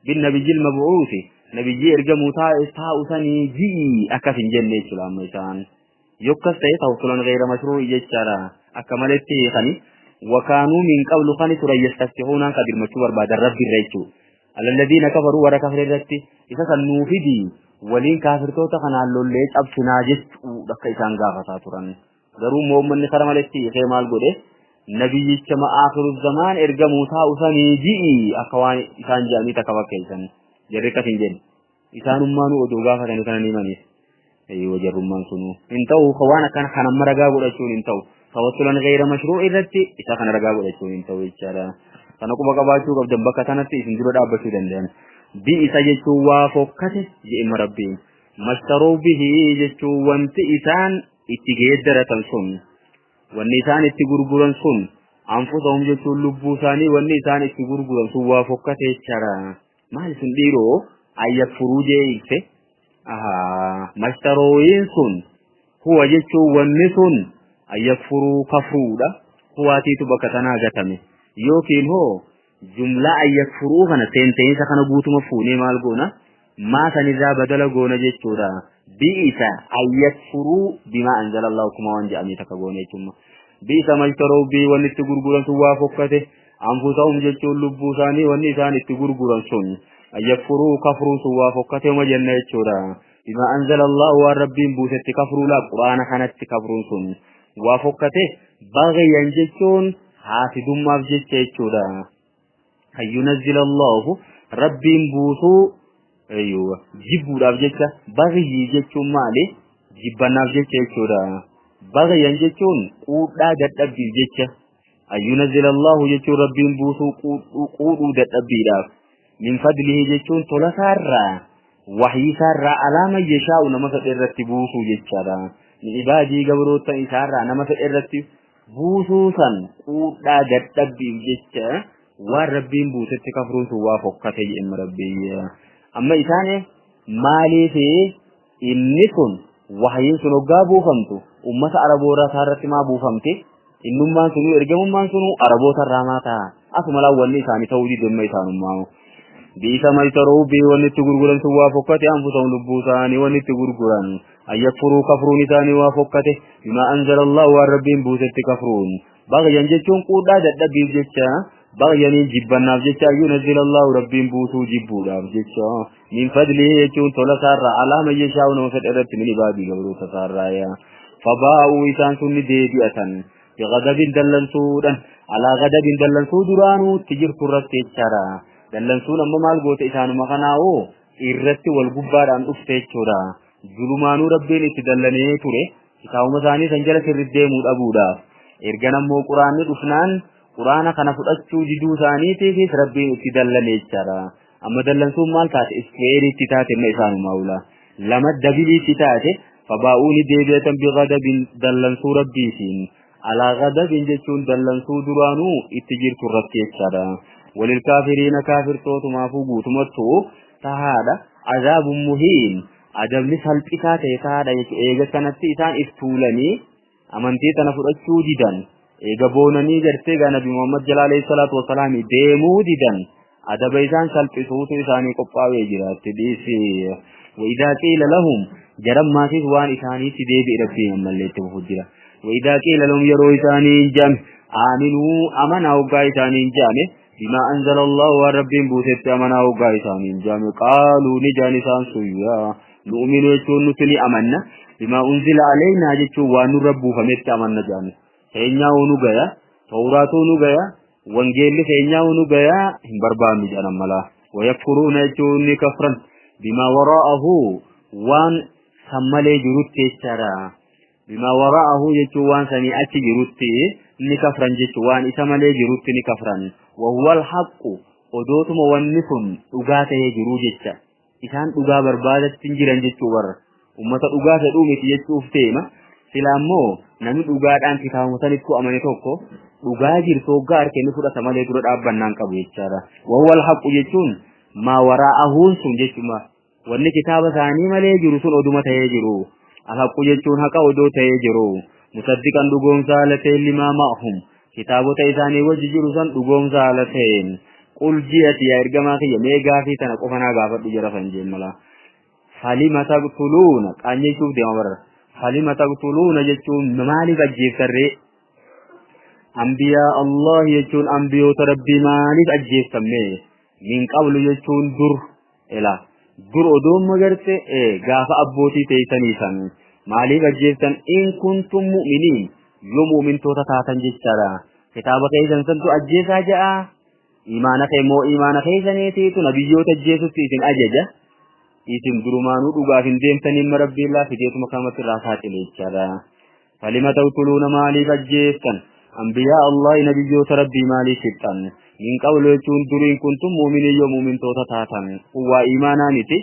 Bin nabiyyil mab'uusi nabiyyi ergamuu taa'u sanii ji'i akkas hin jenne jechuudha amma isaan. Yokkas ta'e tawassulan gayra mashruu'i jechaadha. Akka maletti hiikani. Wakaanuu min qablu kani turan yastaftixuunaan ka dirmachuu barbaadan rabbi irra jechuudha. Alladhiina kafaruu warra kafre irratti isa san nuu fidii waliin kaafirtoota kanaan lollee cabsinaa jechuudha akka isaan gaafataa turan. Garuu uummanni kara maletti hiikee maal godhe, nabiyyicha ma'aakiru zamaan ergamuu taa'u sanii ji'i akka waan isaan jedhanii takka fakkeessan. Jarri akkas hin jenne. Isaanummaanuu odoo gaafatanii kana ni himaniif. Eeyyoo jarrummaan sunuu hin ta'u, waan akkana kan amma ragaa godhachuun hin ta'u. Tawassulan gayra mashruu irratti isa kana ragaa godhachuun hin ta'u jechaadha. Kana quba qabaachuu qabdan, bakka kanatti isin dura dhaabbachuu danda'an. Bi'isa jechuun waa fokkate je'ima rabbiin. Mashtaruu bihi jechuun wanti isaan itti geeddaratan sun, wanni isaan itti gurguran sun, anfusahum jechuun lubbuu isaanii wanni isaan itti gurguran sun waa fokkate jechaadha. Maali sun dhiiroo ayyakfuruu jee ibse. Ahaa, mashtarooyin sun huwa jechuun wanni sun ayyakfuruu kafruudha. Huwaatiitu bakka tanaa gatame. Yookiin hoo jumlaa ayyakfuruu kana seenteensa kana guutuma fuunee maal goona? Maa sanirraa badala goona jechuudha. Bi'isa ayyakfuruu bimaa anzala Allahu kuma waan jedhamee takka goona jechuudha. Bi'isa mashtaroo bii wanni itti gurguran sun waa fokkate. Anfusahum jechuun lubbuu isaanii wanni isaan itti gurguran sun ayyakfuruu kafruun sun waa fokkate uma jenna jechuudha. Bimaa anzala Allahu waan rabbiin buusetti kafruu laa quraana kanatti kafruun sun waa fokkate. Baghiyan jechuun haasidummaaf jecha jechuudha. An yunazzila Allahu rabbiin buusuu Eeyyuu jibbuudhaaf jecha baghii jechuun maali? Jibbannaaf jecha jechuudha. Baghyan jechuun quudhaa dadhabbiif jecha. Ayyunazzila Allahu jechuun Rabbiin buusuu quudhuu dadhabbiidhaaf. Min fadlihi jechuun tolasaarraa wahyiisaarraa alaa man yashaa'u nama fedhe irratti buusuu jechaadha. Min ibaadii gabroota isaarraa nama fedhe irratti buusuu san quudhaa dadhabbiif jecha waan Rabbiin buusetti kafruun sun waa fokkate jedhama Rabbiin. Amma isaan maaliif inni sun wahyiin sun hoggaa buufamtu ummata Arabootaa irratti maa buufamte? Innummaan sunuu ergamummaan sunuu Araboota irraa maa ta'a? Asuma laawwanni isaanii ta'uu didemma isaanummaa. Biisa maytaruu bii wanni itti gurguran sun waa fokkate anfusahum lubbuu isaanii wanni itti gurguran. Ayyakfuruu kafruun isaanii waa fokkate bimaa anzala Allahu waan Rabbiin buusetti kafruun. Baghyan jechuun quudhaa dadhabbiif jecha baghyaniin jibbannaaf jecha ayyunazzila Allahu Rabbiin buusuu jibbuudhaaf jecha. Min fadlihi jechuun tola isaarraa alaa man yashaa'u nama fedhe irratti min ibaadii gabroota isaarraa yaa. Fabaa'uu isaan sun ni deebi'atan. Bighadabin dallansuudhaan alaa ghadabin dallansuu duraanuu itti jirtu irratti jechaadha. Dallansuun amma maal goote isaanuma kanaa'oo irratti wal gubbaadhaan dhufte jechuudha. Julumaanuu Rabbiin itti dallanee ture kitaabuma isaanii san jala sirriitti deemuu dhabuudhaaf. Ergan ammoo quraanni dhufnaan quraana kana fudhachuu diduu isaaniitiifis Rabbiin itti dallane jechaadha. Amma dallansuun maal taate? Iskuweeriitti taate amma isaanumaa ula. Lama dabiliitti taate fabaa'uu ni deebi'atan bighadabin dallansuu Rabbiitiin. Alaa ghadabin jechuun dallansuu duraanuu itti jirtu irratti jechaadha. Walil kaafiriina kaafirtootumaafuu guutumattuu tahaadha. Azaabun muhiin adabni salphisaa ta'e tahaadha jechuudha. Eega kanatti isaan if tuulanii amantii tana fudhachuu didan. Eega boonanii gartee gaa Nabi Muhammad jala alayhi salaatu wasalaam deemuu didan. Adaba isaan salphisuutu isaanii qophaa'ee jiraatti dhiisi. Wa'idaa qiila lahum jarammaafis waan isaaniitti deebi'e Rabbiin ammallee itti fufu jira. Wa'idaa qiila lahum yeroo isaanii hin jaame aaminuu amanaa hoggaa isaanii hin jaame bimaa anzala Allahu waan Rabbiin buusetti amanaa hoggaa isaanii hin jaame qaaluu ni jaan isaan sun yaa nu'minu jechuun nuti ni amanna bimaa unzila aleynaa jechuun waan nurra buufametti amanna jaame. Keenyaa nu gaya Tawraatuu nu gaya wangeelli keenyaa nu gaya hin barbaannu jedhan ammalaa. Wayakfuruuna jechuun ni kafran bimaa waraa'ahu waan san malee jirutti jechaadha. Bimaa waraa'ahu jechuun waan sanii achi jirutti ni kafran jechuun waan isa malee jirutti ni kafran. Wahuwa alhaqqu odootuma wanni sun dhugaa ta'ee jiruu jecha. Isaan dhugaa barbaadatti hin jiran jechuu warra. Ummata dhugaa fedhuu miti jechuuf teema. Sila ammoo namni dhugaadhaan kitaabuma sanittuu amane tokko dhugaa jirtu hoggaa harka inni fudhata malee dura dhaabbannaan qabu jechaadha. Wahuwa alhaqqu jechuun maa waraa'ahuun sun jechuudha. Wanni kitaaba isaanii malee jiru sun oduma ta'ee jiru. Alhaqqu jechuun haqa odoo ta'ee jiru. Musaddiqan dhugoomsa haala ta'een limaa ma'ahum. Kitaabota isaanii wajji jiru san dhugoomsa haala ta'een. Qul ji'ati yaa ergamaa kiyya mee gaafii tana qofa naa gaafadhu jara san jeen mala. Falima taqtuluuna qaanyechuuf deema barra. Falima taqtuluuna jechuun maaliif ajjeeftarree? Ambiyaa Allah jechuun ambiyoota Rabbii maaliif ajjeeftan mee? Min qablu jechuun dur ila dur odoon magarte gaafa abbootii teessanii san maaliif ajjeeftan in kuntum mu'miniin yoo mu'mintoota taatan jechaadha. Kitaaba keessan santu ajjeesaa ja'a. Imaana kee moo imaana keessaniitiitu nabiyyoota ajjeesutti isin ajaja. Isin durumaanuu dhugaaf hin deemtaniin ma Rabbiin laafideetuma kanumatti irraa saaxile jechaadha. Falima taqtuluuna maaliif ajjeeftan? Ambiyaa Allah nabiyyoota Rabbii maaliif fixxan? Min qablu jechuun duriin kuntum mu'miniin yoo mu'mintoota taatan. Kun waa imaanaa miti.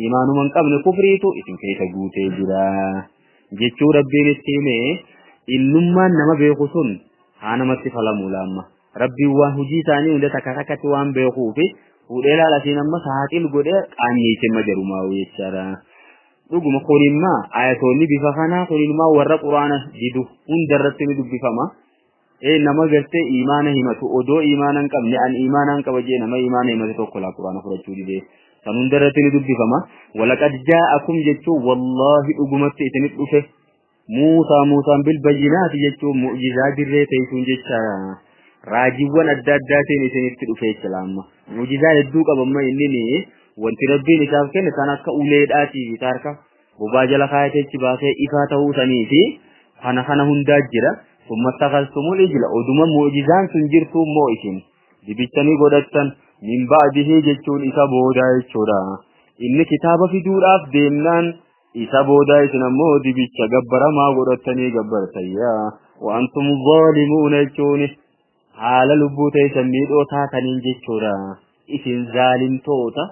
Imaanuma hin qabne kufriitu isin keessa guutee jira. Jechuu Rabbiin itti himee innummaan nama beeku sun haa namatti falamu laamma. Rabbiin waan hojii isaanii hunda takka takkatti waan beekuufi fuudhee laalasiin amma saaxil godhee qaanyeesse ma jarumaa jechaadha. Dhuguma kunimmaa ayatoonni bifa kanaa kunimmaa warra quraana didu hunda irratti ni dubbifama. Nama gartee imaana himatu odoo imaana hin qabne an imaana hin qaba jee nama imaana himate tokko laa quraana fudhachuu didee. San hunda irratti ni dubbifama. Walaqad jaa'akum jechuun wallaahi dhugumatti isinit dhufe. Muusaa Muusaan bil bayyinaati jechuun mu'jizaa dirree teessuun jecha raajiiwwan adda addaatiin isinitti dhufe jecha amma. Mu'jizaa hedduu qaba amma inni wanti Rabbiin isaaf kenne kan akka uleedhaatii fi harka bobaa jala kaayatee achi baasee ifaa ta'uu sanii fi kana kana hundaa jira. Summa takhaltumul ijla oduma mu'jizaan sun jirtu immoo isin dibichanii godhattan min ba'dihi jechuun isa boodaa jechuudha. Inni kitaaba fiduudhaaf deemnaan isa booda isin ammoo dibicha gabbaramaa godhatanii gabbartayyaa. Wa antum zaalimuuna jechuun haala lubbuu teessan miidhoo taataniin jechuudha. Isin zaalimtoota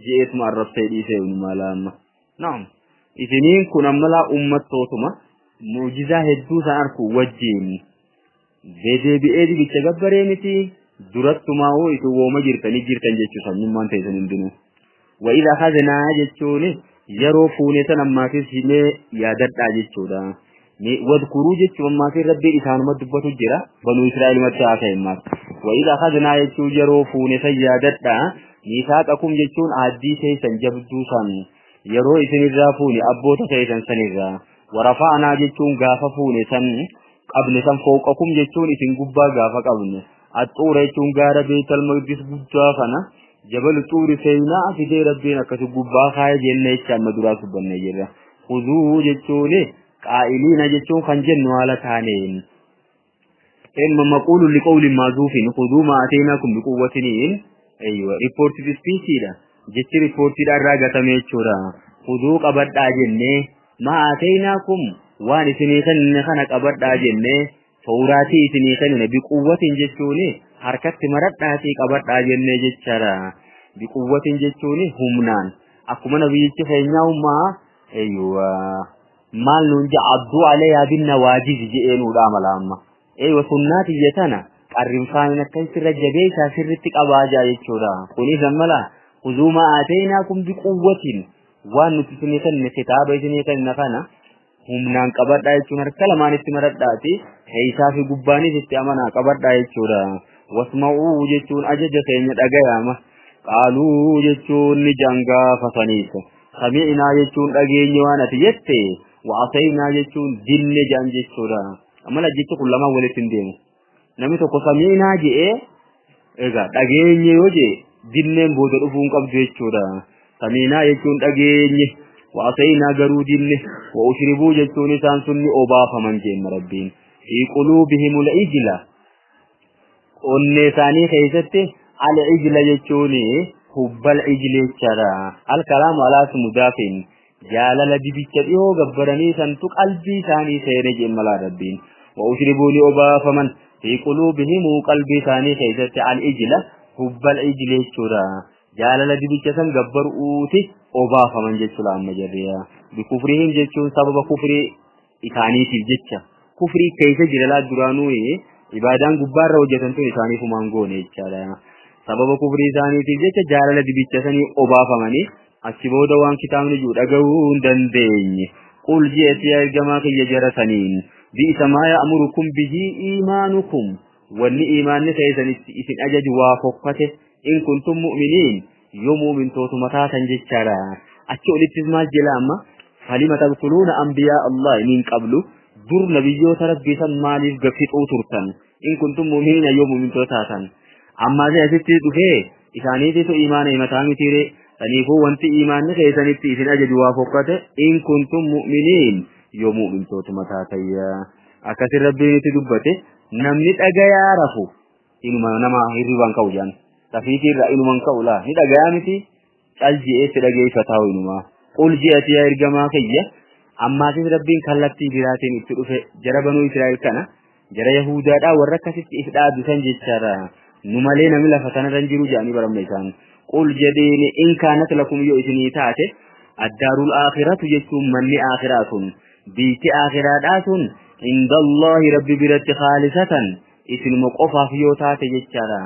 je'eetuma arrabsee dhiisee inumaa laamma. Naam. Isiniin kun ammalaa ummattootuma mu'jizaa hedduu san arku wajjiin deebi'ee dibicha gabbaree miti durattumaa hoo isin wooma jirtanii jirtan jechuu sanyummaan teessan hundinuu. Wa idha akhadnaa jechuun yeroo fuune san ammaafis himee yaadadhaa jechuudha. Wadkuruu jechuun ammaafis Rabbiin isaanuma dubbatu jira banuu Israa'elumatti haasa'e ammaaf. Wa idha akhadnaa jechuun yeroo fuune san yaadadhaa miisaaqakum jechuun aaddii teessan jabduu san yeroo isinirraa fuune abboota teessan sanirraa warafa'anaa jechuun gaafa fuune san qabne san fooqakum jechuun isin gubbaa gaafa qabne axxuura jechuun gaara Beetal Maqdis guddaa kana jabal xuuri seenaa fidee Rabbiin akkasi gubbaa kaaya jenne jecha amma duraa dubbannee jirra. Khuzuu jechuun qaa'iliina jechuun kan jennu haala taaneen. Imma maquulu liqawlin maazuufin khuzuu maa ateenaakum biquwwatiniin aywa reported speech-dha. Jechi riippoortiidha irraa gatame jechuudha. Khuzuu qabadhaa jennee maa ateenaakum waan isinii kennine kana qabadhaa jennee tawraatii isinii kennine biquwwatin jechuun harkatti maradhaatii qabadhaa jennee jechaadha. Biquwwatin jechuun humnaan akkuma nabiyyichi keenyaa ummaa aywa maal nuun ja'a abduu alayyaa binna waajizi je'ee nuudha mala amma. Aywa sunnaati tana qarrinfaanin akka sirra jabeessaa sirritti qabaa jaa jechuudha. Kunis ammala khuzuu maa ateenaakum biquwwatin waan nuti isinii kennine kitaaba isinii kennine kana humnaan qabadhaa jechuun harka lamaanitti maradhaati keessaa fi gubbaanis itti amanaa qabadhaa jechuudha. Wasma'uu jechuun ajaja keenya dhagayaama. Qaaluu jechuun ni jangaafataniisa. Sami'naa jechuun dhageenye waan ati jette wa'asaynaa jechuun dinne jaan jechuudha. Amala jechi kun lamaan walitti hin deemu. Namni tokko sami'naa je'ee egaa dhageenye yoo jee dinneen booda dhufuu hin qabdu jechuudha. Sami'naa jechuun dhageenye wa'asaynaa garuu dinne wa'ushribuu jechuun isaan sun ni obaafaman jeenna Rabbiin. Fi quluubihimul ijla onnee isaanii keessatti al-ijla jechuun hubbal ijli jechaadha. Al-kalaamu alaa mudaafin jaalala dibicha dhiyoo gabbaranii santu qalbii isaanii seene jeen malaa Rabbiin. Wa'ushribuu ni obaafaman fi quluubihim qalbii isaanii keessatti al-ijla hubbal ijli jechuudha. Jaalala dibicha san gabbaruuti obaafaman jechuudha amma jarriya. Bikufrihim jechuun sababa kufrii isaaniitiif jecha. Kufrii keessa jira laa duraanuu ibaadaan gubbaarra hojjetan tun isaaniif humaan goone jechaadha. Sababa kufrii isaaniitiif jecha jaalala dibicha sanii obaafamanii achi booda waan kitaabni jiru dhaga'uu hin dandeenye. Qul je'eeti yaa ergamaa kiyya jara saniin bi'isa maa ya'murukum bihi iimaanukum wanni iimaanni keessan isin ajaju waa fokkate in kuntum mu'miniin yoo mu'mintootuma taatan jechaadha. Achi olittis maal jedha amma falima taqtuluuna anbiyaa Allah min qablu dur nabiyyoota rabbii san maaliif fixuu turtan in kuntum mu'miniina yoo mu'mintoota taatan. Ammaa asitti dhufee isaaniititu iimaana himataa mitiire saniifuu wanti iimaanni keessanitti isin ajaju waa fokkate in kuntum mu'miniin yoo mu'mintootuma taatayyaa. Akkasin Rabbiin itti dubbate namni dhagayaa rafu inuma nama hirribaan ka'u jaan rafiitii irraa inuman ka'u laa ni dhagayaa miti cal je'eetti dhageeffataa inumaa. Qul je'ati yaa ergamaa kiyya ammaafis Rabbiin kallattii biraatiin itti dhufe jara banuu Israa'el kana jara Yahudaadhaa warra akkasitti if dhaadu san jechaadha. Nu malee namni lafa kanarra hin jiru jedhanii baramne isaan. Qul jedhiini in kaanat lakum yoo isinii taate addaarul aakhiratu jechuun manni aakhiraa sun biitti aakhiraadhaa sun indallahi rabbi biratti khaalisatan isinuma qofaaf yoo taate jechaadha.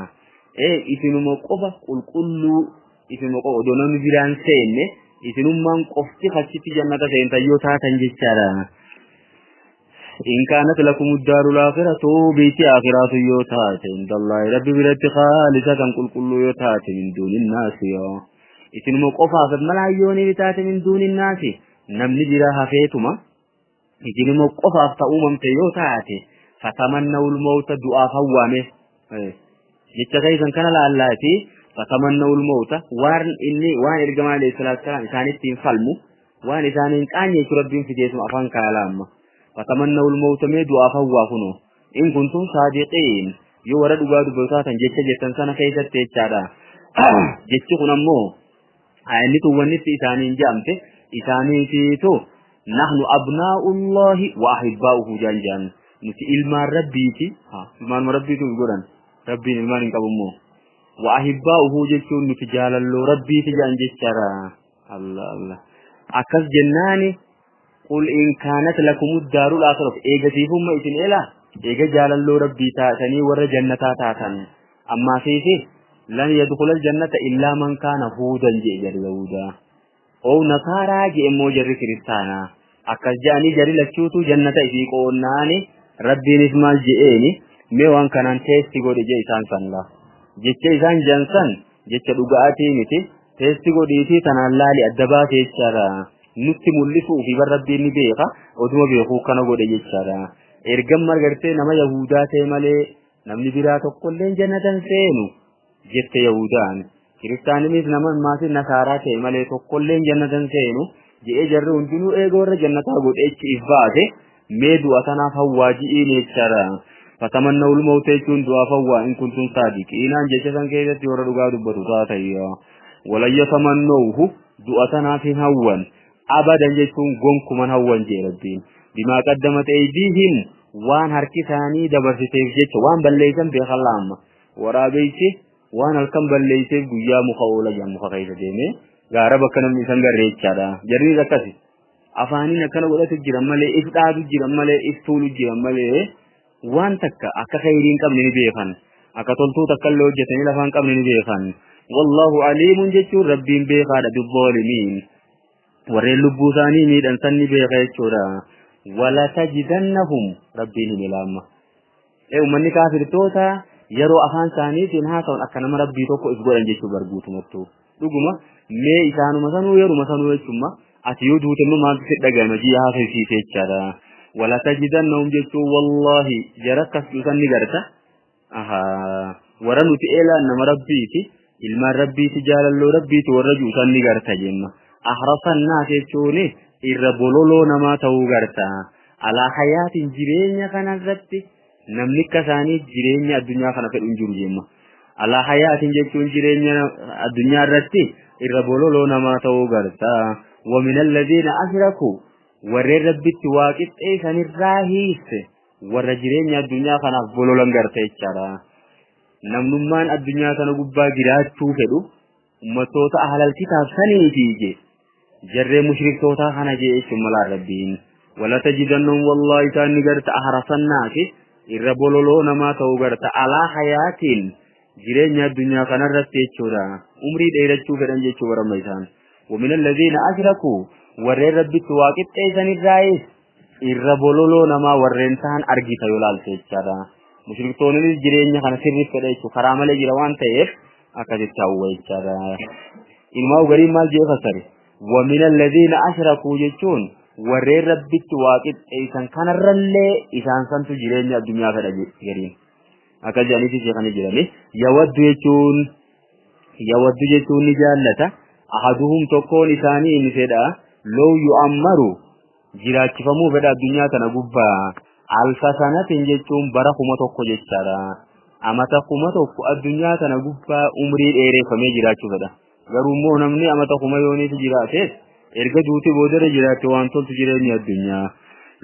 Isinuma qofa qulqulluu isinuma qofa odoo namni biraan seenne isinummaan qofti achitti jannata seentan yoo taatan jechaadha. In kaanat lakum addaarul aakhiratu biitti aakhiraatu yoo taate indallahi rabbi biratti khaalisatan qulqulluu yoo taate min duuni naasi yoo isinuma qofaaf malaayyoon taate min duuni naasi namni biraa hafeetuma isinuma qofaaf ta'uumamte yoo taate fatamannawul mawta du'aaf hawwaame jecha keessan kana laallaati fatamannawul mawta waan inni waan ergamaa alayhi salaatu wasalaam isaanitti hin falmu waan isaaniin qaanye jechuun Rabbiin fideesuma afaan kaayala amma. Fatamannawul mawta mee du'aaf hawwaa kunoo in kuntum saadiqiin yoo warra dhugaa dubbataa tan jecha jettan sana keessatti jechaadha. Jechi kun ammoo Aayanni tun wanni itti isaaniin je'amte isaaniitiitu nahnu abnaa'ullaahi wa ahibbaa'uhu jaan je'an. Nuti ilmaan Rabbiiti. Ilmaanuma Rabbiitu godhan. Rabbiin ilmaan hin qabu immoo. Wa ahibbaa'uhu jechuun nuti jaalalloo Rabbiiti je'an jechaadha. Allah Allah. Akkas jennaani qul in kaanat lakumud daarul aakhiratu eegasiifumma isin elaa eega jaalalloo Rabbii taatanii warra jannataa taatan. Ammaa fiifi lan yadkhulal jannata illaa man kaana huudan je'e jarri Yahuudaa. Ow nasaaraa je'e immoo jarri kiristaanaa. Akkas je'anii jarri lachuutu jannata isii qoonnaani Rabbiinis maal je'eeni mee waan kanaan teesti godhi je'e isaan san laa. Jecha isaan je'an san jecha dhuga'atii miti teesti godhiitii tanaan laali adda baase jechaadha. Nutti mul'isuu fi bar Rabbiin ni beeka oduma beekuu kana godhe jechaadha. Ergamma gartee nama Yahuudaa ta'e malee namni biraa tokkolleen jannata hin seenu jette Yahudaan. Kiristaaninis nama maatii nasaaraa ta'e malee tokkolleen jannata hin seenu je'ee jarri hundinuu eega warra jannataa godhee achi if baase mee du'a tanaaf hawwaa ji'iin jechaadha. Fatamannawul mawta jechuun du'aaf hawwaa in kuntum saadiqiinaan jecha san keessatti warra dhugaa dubbatu taatayya. Walan yatamannawhu du'a tanaaf hin hawwan abadan jechuun gonkuman hawwan jee Rabbiin. Bimaa qaddamat aydiihim waan harki isaanii dabarsiteef jecha waan balleeysan beekan laamma. Waraabeysi waan halkan balleeyseef guyyaa muka oola jedhan muka keessa deemee gaara bakka namni isan garree jechaadha. Jarrinis akkasi. Afaaniin akkana godhatu jiran malee if dhaadu jiran malee if tuulu jiran malee waan takka akka kheyrii hin qabne ni beekan. Akka toltuu takka illee hojjetanii lafa hin qabne ni beekan. Wallaahu aliimun jechuun Rabbiin beekaadha bizzaalimiin. Warreen lubbuu isaanii miidhan san ni beeka jechuudha. Walatajidannahum Rabbiin hime laamma. Ee ummanni kaafirtoota yeroo afaan isaaniitiin haasa'an akka nama Rabbii tokko if godhan jechuu bar guutumattuu. Dhuguma mee isaanuma sanuu yeruma sanuu jechuuma ati yoo duute immoo maaltu si dhagahama jii haasofsiise jechaadha. Walatajidannahum jechuun wallaahi jara akkas dhusan ni garta. Ahaa warra nuti eelaan nama Rabbiiti ilmaan Rabbiiti jaalalloo Rabbiiti warra juusan ni garta jenna. Ahrasannaas jechuun irra bololoo namaa ta'uu garta. Alaa hayaatiin jireenya kanarratti namni akka isaanii jireenya addunyaa kana fedhu hin jiru jenna. Alaa hayaatiin jechuun jireenya addunyaa irratti irra bololoo namaa ta'uu garta. Wa minalladhiina ashrakuu warreen Rabbitti waa qixxeessanirraa hiisse warra jireenya addunyaa kanaaf bololan garta jechaadha. Namnummaan addunyaa kana gubbaa jiraachuu fedhu ummattoota ahlal kitaab saniifi je jarree mushriktootaa kana jee jechuun malaa Rabbiin. Walatajidannahum wallaahi isaan ni garta ahrasannaasi irra bololoo namaa ta'uu garta alaa hayaatiin jireenya addunyaa kanarratti jechuudha. Umrii dheerachuu fedhan jechuu baramma isaan. Wa minalladhiina ashrakuu warreen Rabbitti waa qixxeessanirraayis irra bololoo namaa warreen ta'an argita yoo laalte jechaadha. Mushriktoonnis jireenya kana sirriif fedha jechuudha. Karaa malee jira waan ta'eef akkasitti hawwa jechaadha. Ilmaa gariin maal jee fassare? Wa minalladhiina ashrakuu jechuun warreen Rabbitti waa qixxeessan kanarrallee isaan santu jireenya addunyaa fedha gariin. Akka jedhaniifi sheekanii jirani. Yawaddu jechuun ni jaallata. Ahaduhum tokkoon isaanii inni fedha. Law yu'ammaru jiraachifamuu fedha addunyaa tana gubbaa. Alfa sanatin jechuun bara 1000 jechaadha. Amata 1000 addunyaa tana gubbaa umrii dheereffamee jiraachuu fedha. Garuu immoo namni amata 1000 yooniif jiraateef erga duuti boodarra jiraatte waan toltu jireenya addunyaa.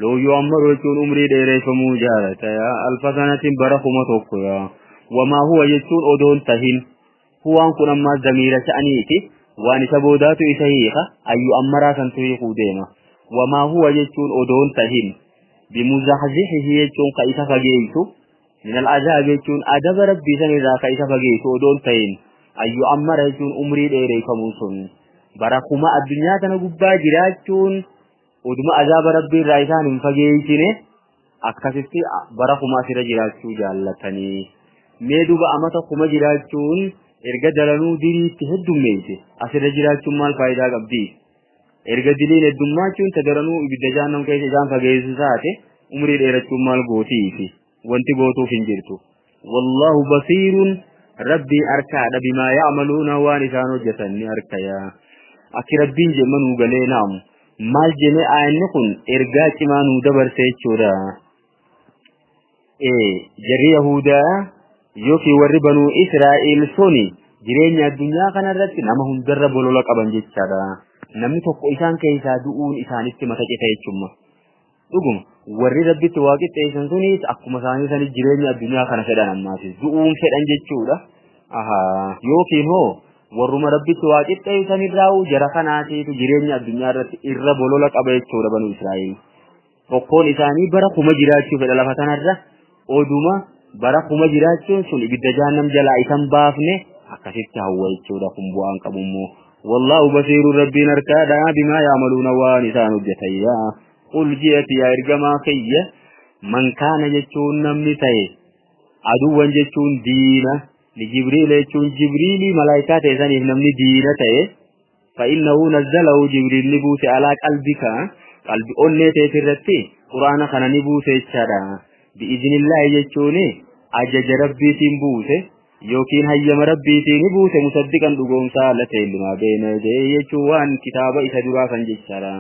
Law yu'ammaru jechuun umrii dheereffamuu jaalata. Alfa sanatin bara 1000 yaa. Wamaa huwa jechuun odoon tahin. Huwaan kun ammaa damiira sha'aniiti. Waan isa boodaatu isa hiika. Ayyu ammaraa santu hiikuu deema. Wamaa huwa jechuun odoon tahin. Bimuzahzihihi jechuun ka isa fageessu. Minal azaab jechuun adaba Rabbii sanirraa ka isa fageessu odoon tahin. Ayyu ammara jechuun umrii dheereffamuu sun. Bara 1000 addunyaa tana gubbaa jiraachuun oduma azaaba Rabbii irraa isaan hin fageessine akkasitti bara 1000 asirra jiraachuu jaallatanii. Mee duuba amata 1000 jiraachuun erga dalanuu diriitti heddummeesse asirra jiraachuun maal faayidaa qabdi? Erga diliin heddummachuun tadaranuu ibidda jahannam keessa isaan fageessu taate umrii dheerachuun maal gootiifi? Wanti gootuuf hin jirtu. Wallaahu basiirun Rabbiin arkaadha bimaa ya'maluuna waan isaan hojjetan ni arka yaa. Akki Rabbiin jemma nuu galee naamu. Maal jennee aayanni kun ergaa cimaa nuu dabarse jechuudha. Jarri Yahudaa yookiin warri Banuu Israa'el suni Jireenya addunyaa kanarratti nama hundarra bolola qaban jechaadha. Namni tokko isaan keessaa du'uun isaanitti mata cita jechuudha. Dhuguma warri rabbitti waa qixxeessan sunis akkuma isaanii sanii jireenya addunyaa kana fedhan ammaatis du'uun fedhan jechuudha. Yookiin hoo warruma rabbitti waa qixxeessan irraa jara kanaatiitu jireenya addunyaa irratti irra bolola qaba jechuudha banu Israa'el. Tokkoon isaanii bara 1000 jiraachuu fedha lafa kanarra oduma bara 1000 jiraachuun sun ibidda jahannam jalaa isan baafne akkasitti hawwa jechuudha kun bu'aan qabu immoo. Wallaahu basiiru rabbiin harkaadha bimaa yaamaluuna waan isaan hojjetan. Qul ji'ati yaa ergamaa kiyya man kaana jechuun namni ta'e aduwwan jechuun diina lijibriila jechuun jibriilii malaayikaa ta'e saniif namni diina ta'e fa'innahu nazzalahu jibriil ni buuse alaa qalbika qalbi onnee ta'e irratti quraana kana ni buuse jechaadha. Bi'iznillaahi jechuun ajaja rabbiitiin buuse yookiin hayyama rabbiitiin ni buuse musaddiqan dhugoomsaa la ta'e limaa beena jechuun waan kitaaba isa duraa kan jechaadha.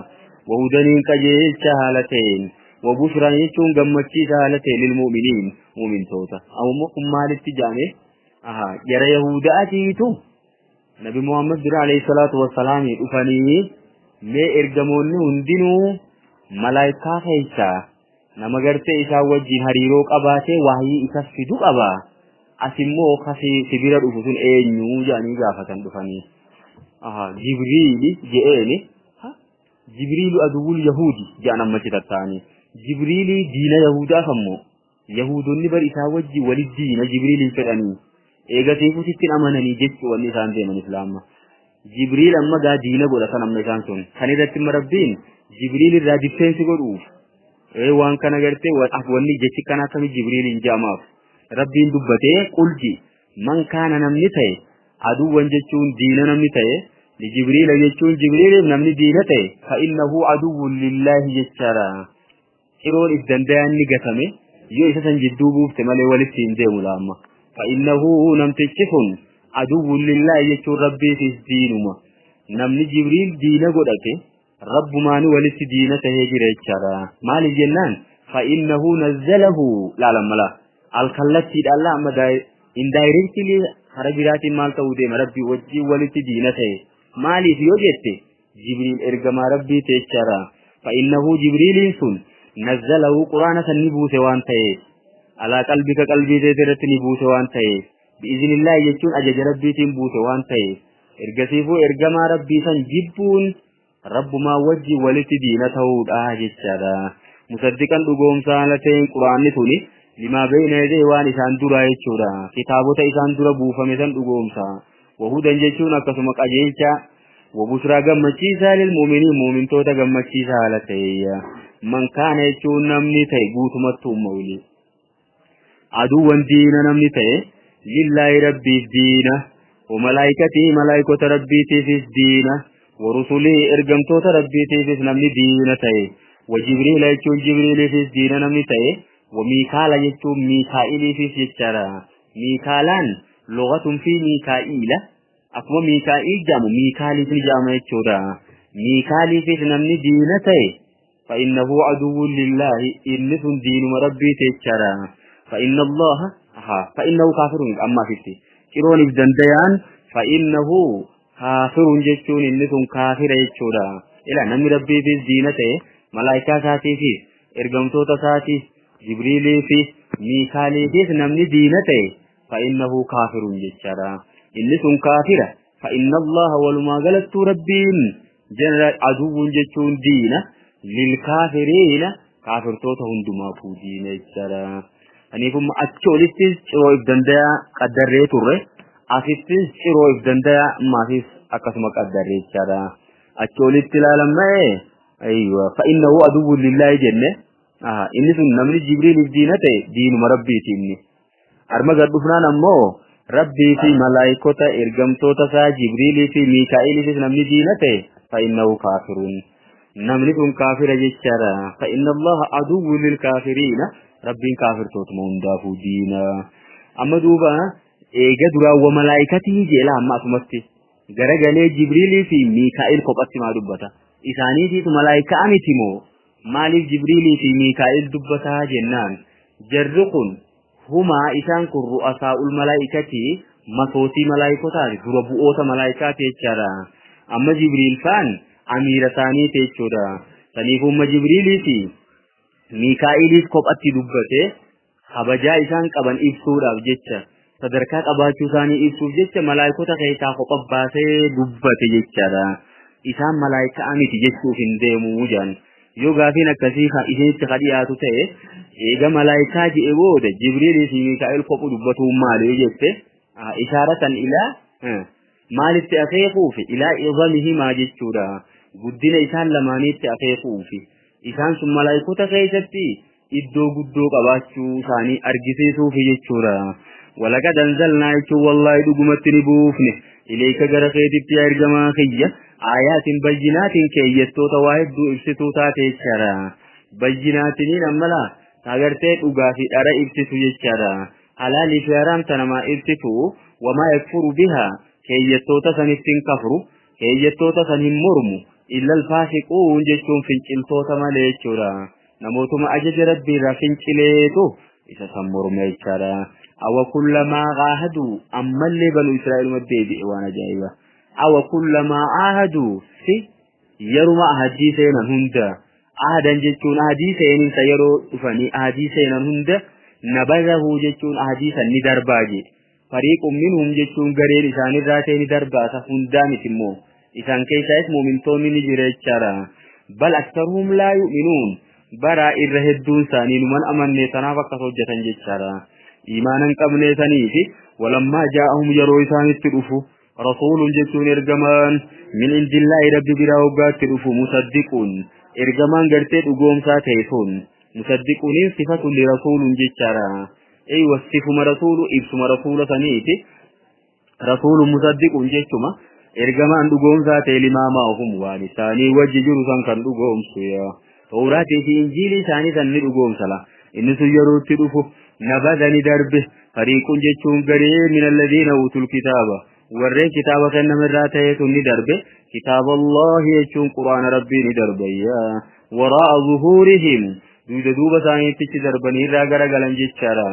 وهدنين قجيلcha haalateen وبشرى jechuun gammachiisa haalateen lilmu'miniin mu'mintoota. Ammoo kun maalitti jaame? Jara Yahudaatiitu Nabi Muhammad dura alayhi salaatu wassalaam dhufanii mee ergamoonni hundinuu malaayikaa keessaa nama gartee isaa wajjin hariiroo qabaatee wahyii isa fidu qaba. Asimmoo kasi sibira dhufu sun eenyu jedhanii gaafatan dhufanii. Jibriili je'eeni. Jibriilu aduwwul Yahuudi jedhan ammatti tatta'anii. Jibriili diina Yahudaaf ammoo Yahuudonni bar isaa wajjin walit diina Jibriiliin fedhanii. Eegasiifuu sitti amananii jechuu wanni isaan deeman Islaama. Jibriil amma gaa diina godhatan amma isaan sun. Kan irratti imma Rabbiin Jibriil irraa difeensi godhuuf. Waan kana gartee wanni jechi kana akkami Jibriiliin jaamaaf. Rabbiin dubbatee qulji man kaana namni ta'e aduwwan jechuun diina namni ta'e lijibriila jechuun Jibriiliif namni diina ta'e fa innahu aduwwun lillaahi jechaadha. Ciroon if danda'an ni gatame yoo isa san jidduu buufte malee walitti hin deemu laamma. Fa innahu namtichi kun aduwwun lillaahi jechuun rabbiifis diinuma. Namni Jibriil diina godhate rabbumaani walitti diina tahee jira jechaadha. Maaliif jennaan fa innahu nazzalahu laalan mala alkallattiidhaan laa amma indirectly hara biraatiin maal ta'uu deema rabbii wajjin walitti diina ta'e. Maaliif yoo jette Jibriil ergamaa rabbii ta'e jechaadha. Fa innahu Jibriiliin sun nazzalahu quraana san ni buuse waan ta'eef alaa qalbika qalbii ta'e irratti ni buuse waan ta'eef bi'iznillaahi jechuun ajaja rabbiitiin buuse waan ta'eef ergasiifuu ergamaa rabbii san jibbuun rabbumaa wajjin walitti diina ta'uudha jechaadha. Musaddiqan dhugoomsaa haala ta'een quraanni tuni limaa beeyna yadayhi waan isaan dura jechuudha. Kitaabota isaan dura buufame san dhugoomsa. Wahudan jechuun akkasuma qajeelcha. Wabushraa gammachiisaa lilmu'miniin mu'mintoota gammachiisaa haala ta'e. Man kaana jechuun namni ta'e guutumatti umma wili. Aduwwan diina namni ta'e lillaahi rabbiif diina. Wa malaayikatii malaayikota rabbiitiifis diina. Wa rusulii ergamtoota rabbiitiifis namni diina ta'e. Wa Jibriila jechuun Jibriiliifis diina namni ta'e. Wa Miikaala jechuun Miikaa'iliifis jechaadha. Miikaalaan lugatun fi Miikaa'iila. Akkuma Miikaa'il jedhamu Miikaaliif ni jedhama jechuudha. Miikaaliifis namni diina ta'e fa innahu aduwwun lillaahi inni sun diinuma rabbii ta'e jechaadha. Fa inna Allaha fa innahu kaafirun amma asitti. Cirooniif danda'an fa innahu kaafirun jechuun inni sun kaafira jechuudha. Ila namni rabbiifis diina ta'e malaayikaa isaatiifis ergamtoota isaatiif Jibriiliifis Miikaaliifis namni diina ta'e fa innahu kaafirun jechaadha. Inni sun kaafira. Fa inna Allaha walumaa galattuu rabbiin jeneraal aduwwun jechuun diina lilkaafiriina kaafirtoota hundumaafuu diina jechaadha. Kanaafummaa achi olittis ciroo if danda'a qaddarree turre asittis ciroo if danda'a ammaafis akkasuma qaddarree jechaadha. Achi olitti ilaalamee aywa fa innahu aduwwun lillaahi jenne inni sun namni Jibriiliif diina ta'e diinuma rabbiiti inni. Arma gad dhufnaan ammoo rabbii fi malaayikota ergamtoota isaa Jibriilii fi Miikaa'iliifis namni diina ta'e fa innahu kaafirun. Namni kun kaafira jechaadha. Fa inna Allaha aduwwun lilkaafiriina rabbiin kaafirtootuma hundaafuu diina. Amma duuba eega duraan wa malaayikatii jeela amma asumatti garagalee Jibriilii fi Miikaa'il kophatti maa dubbata. Isaaniitiitu malaayikaa miti moo maaliif Jibriilii fi Miikaa'il dubbataa jennaan jarri kun humaa isaan kun ru'asaa'ul malaayikatii Masootii malaayikotaati, dura bu'oota malaayikaati jechaadha. Amma Jibriil faan amiira isaaniiti jechuudha. Saniifuu amma Jibriilii fi Miikaa'iiliif kophatti dubbate, kabajaa isaan qaban ibsuudhaaf jecha, sadarkaa qabaachuu isaanii ibsuuf jecha malaayikota keessaa kopha baasee dubbate jechaadha. Isaan malaayikaa miti jechuuf hin deemuu jedhan. Yoo gaafiin akkasii kan isinitti ka dhiyaatu ta'e, eega malaayikaa je'e booda Jibriilii fi Miikaa'il kophu dubbatuun maali yoo jette, ishaaratan ilaa maalitti akeekuufi, ilaa idamihimaa jechuudha. Guddina isaan lamaaniitti akeekuufi. Isaan sun malaayikota keessatti iddoo guddoo qabaachuu isaanii argisiisuufi jechuudha. Walaqad anzalnaa jechuun wallaahi dhugumatti ni buufne ilayka gara keetitti yaa ergamaa kiyya aayaatin bayyinaatiin keeyyattoota waa hedduu ibsituu taate jechaadha. Bayyinaatiniin ammalaa agartee dhugaa fi dhara ibsitu jechaadha. Halaalii fi haraam ta namaa ibsitu, wamaa yakfuru bihaa keeyyattoota sanitti hin kafru, keeyyattoota san hin mormu, illa alfaasiquun jechuun finciltoota malee jechuudha. Namootuma ajaja Rabbii irraa fincileetu isa san morma jechaadha. Awa kullamaa caahaduu, ammallee banu Israa'eluma deebi'e, waan ajaa'iba. Awa kullamaa caahaduu si yeruma ahadii seenan hunda, ahadan jechuun ahadii seeninsa, yeroo dhufanii ahadii seenan hunda, nabadahu jechuun ahadii san ni darbaa jedhe. Fariiqun minhum jechuun gareen isaanirraa ta'e ni darbaasa, hundaa miti immoo. Isaan keessaayis mu'mintoonni ni jira jechaadha. Bal aktaruhum laa yu'minuun, bara irra hedduun isaanii numan amanne, tanaaf akkas hojjetan jechaadha. Iimaana hin qabne saniifi. Walammaa jaa'ahum yeroo isaanitti dhufu, rasuulun jechuun ergamaan, min indillaahi rabbi biraa hoggaatti dhufu, musaddiquun ergamaan gartee dhugoomsaa ta'e sun, musaddiquuniin sifatu lirasuulun jechaadha. Eywa, sifuma rasuulu, ibsuma rasuula saniiti. Rasuulun musaddiquun jechuma ergamaan dhugoomsaa ta'e, limaa maahum waan isaanii wajji jiru san kan dhugoomsu, yaa Tawraatii fi Injiilii isaanii san ni dhugoomsala. Inni sun yeroo itti dhufu, nabada ni darbe, fariiqun jechuun garee, min alladhiina utul kitaaba warreen kitaaba kennamerraa ta'e sun ni darbe, kitaaba Allahi jechuun quraana Rabbii ni darbayya, waraa'a zuhuurihim duuda duuba isaaniittichi darbanii irraa garagalan jechaadha.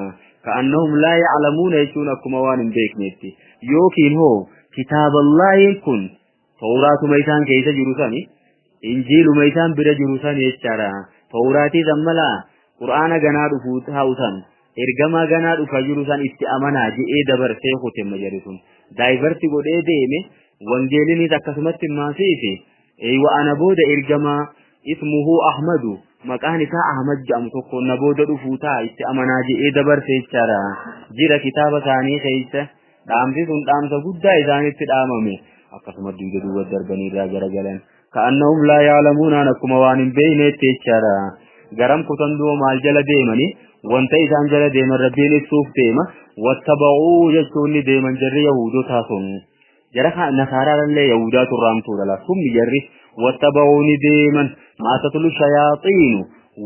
Ka'annahum laa ya'lamuuna jechuun akkuma waan hin beeknetti, yookiin hoo kitaaba Allahiin kun Tawraatuma isaan keessa jiru sani, Injiiluma isaan bira jiru san jechaadha. Tawraatii san malaa qur'aana ganaa dhufuu taa'u san, ergamaa ganaa dhufa jiru san itti amanaa je'ee dabarsee kutemma jedhu sun divert godhee deeme. Wangeeliniis akkasumatti maasiifi eeywa ana booda ergamaa ismuhu Ahmadu, maqaan isaa Ahmad jedhamu tokko na booda dhufuu ta'a, itti amanaa je'ee dabarse jechaadha. Jira kitaaba isaanii keessa dhaamsi sun, dhaamsa guddaa isaanitti dhaamame, akkasuma duuda duuba darbanii irraa garagalan, ka'annahum laa ya'lamuunaan akkuma waan hin beekneetti jechaadha. Garam kutan du'o maal jala deemanii, wanta isaan jala deeman Rabbiin ibsuuf deema. Wattaba'uu jechuun ni deeman jarri yahudotaa sun, jara nasaaraallee yahudaa turraamtuudha la summi jarri. Wattaba'uu ni deeman, maa tatlu shayaaxiinu